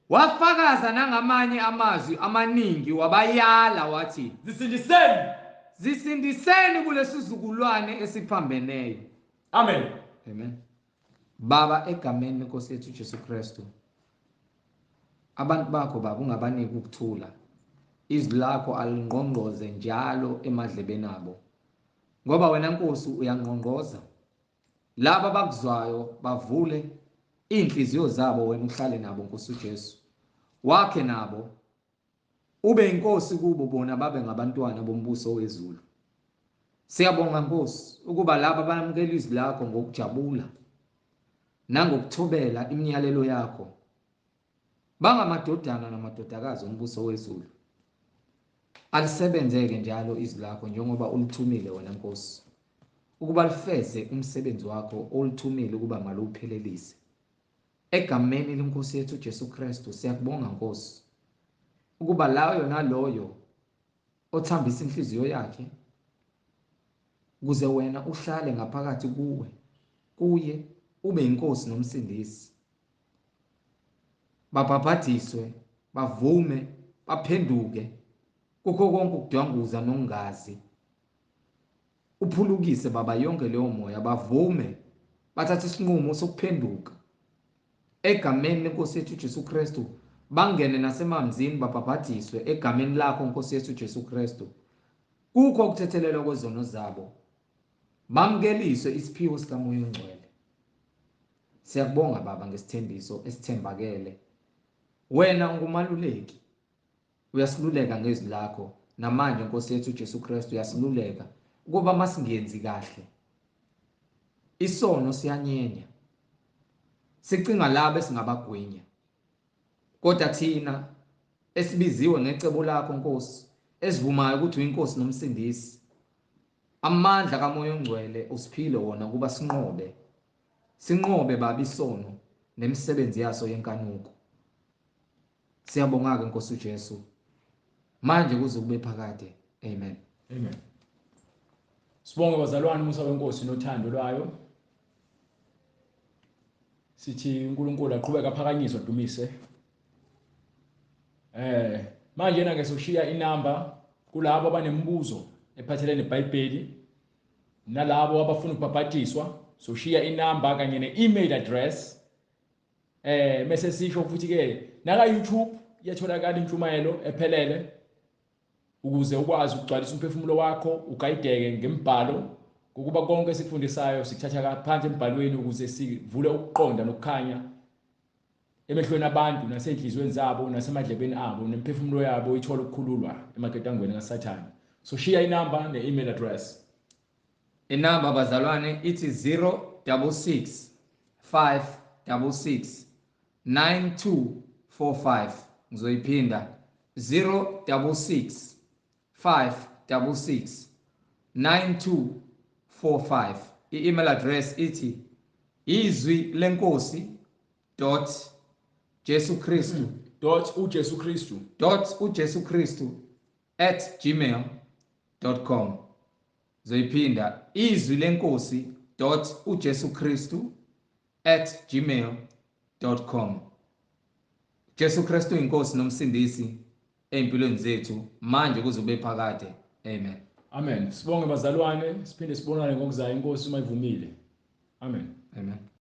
Wafakaza nangamanye amazwi amaningi wabayala wathi,
Zisindiseni.
zisindiseni kulesizukulwane esiphambeneyo.
Amen.
Amen. Baba, egameni lenkosi yethu Jesu Kristu, abantu bakho Baba ungabaniki ukuthula. Izwi lakho alingqongqoze njalo emadlebeni abo, ngoba wena Nkosi uyangqongqoza. Laba abakuzwayo bavule inhliziyo zabo, wena uhlale nabo Nkosi uJesu, wakhe nabo, ube inkosi kubo, bona babe ngabantwana bombuso wezulu. Siyabonga Nkosi ukuba laba bamukela izwi lakho ngokujabula nangokuthobela imiyalelo yakho, bangamadodana namadodakazi ombuso wezulu. Alisebenzeke njalo izwi lakho njengoba ulithumile wena Nkosi, ukuba lifeze umsebenzi wakho olithumile ukuba maluwuphelelise. Egameni lenkosi yethu Jesu Kristu siyakubonga Nkosi, ukuba layo naloyo othambisa inhliziyo yakhe ukuze wena uhlale ngaphakathi kuwe, kuye ube inkosi nomsindisi, babhabhadiswe, bavume, baphenduke, Kukho konke ukudwanguza nokungazi. Uphulukise Baba yonke leyo moya, bavume bathathe isinqumo sokuphenduka egameni lenkosi yethu Jesu Kristu, bangene nasemanzini babhabhadiswe egameni lakho Nkosi yethu Jesu Kristu. Kukho ukuthethelelwa kwezono zabo, bamukeliswe isiphiwo sikaMoya oNgcwele. Siyakubonga Baba ngesithembiso esithembakele. Wena ungumaluleki, uyasiluleka ngezwi lakho. Namanje Nkosi yethu Jesu Kristu uyasiluleka ukuba masingenzi kahle. Isono siyanyenya, sicinga labo esingabagwinya, kodwa thina esibiziwe ngecebo lakho Nkosi, esivumayo ukuthi uyiNkosi nomsindisi, amandla kaMoya oNgcwele usiphile wona ukuba sinqobe, sinqobe Baba isono nemisebenzi yaso yenkanuko. Siyabonga-ke Nkosi uJesu, manje kuze kube phakade. Amen.
Amen. Sibonge bazalwane umusa wenkosi nothando lwayo. Sithi uNkulunkulu aqhubeke aphakanyiswe adumise. Manje na ke soshiya inamba kulabo abanemibuzo ephathelene neBhayibheli nalabo abafuna ukubhabhadiswa, soshiya inamba kanye ne-email address. Mase sisho futhi ke naka YouTube iyatholakala intshumayelo ephelele ukuze ukwazi ukugcwalisa umphefumulo wakho, ugayideke ngembhalo, ngokuba konke esikufundisayo sikuthatha phansi embhalweni ukuze sivule ukuqonda nokukhanya emehlweni abantu nasenhliziyweni zabo nasemadlebeni abo, nemphefumulo yabo ithole ukukhululwa emaketangweni kaSathane. So shiya inamba ne-email address.
Inamba bazalwane ithi 066 566 9245. Ngizoyiphinda 066 566 9245. I-email address ithi izwi lenkosi dot Jesu Kristu
dot uJesu Kristu
dot uJesu Kristu @gmail.com. Zoyiphinda izwi lenkosi dot uJesu Kristu @gmail.com. Jesu Kristu inkosi nomsindisi empilweni zethu manje kuze kube phakade. Amen.
Amen. Sibonge bazalwane, siphinde sibonane ngokuzayo inkosi uma ivumile. Amen.
Amen.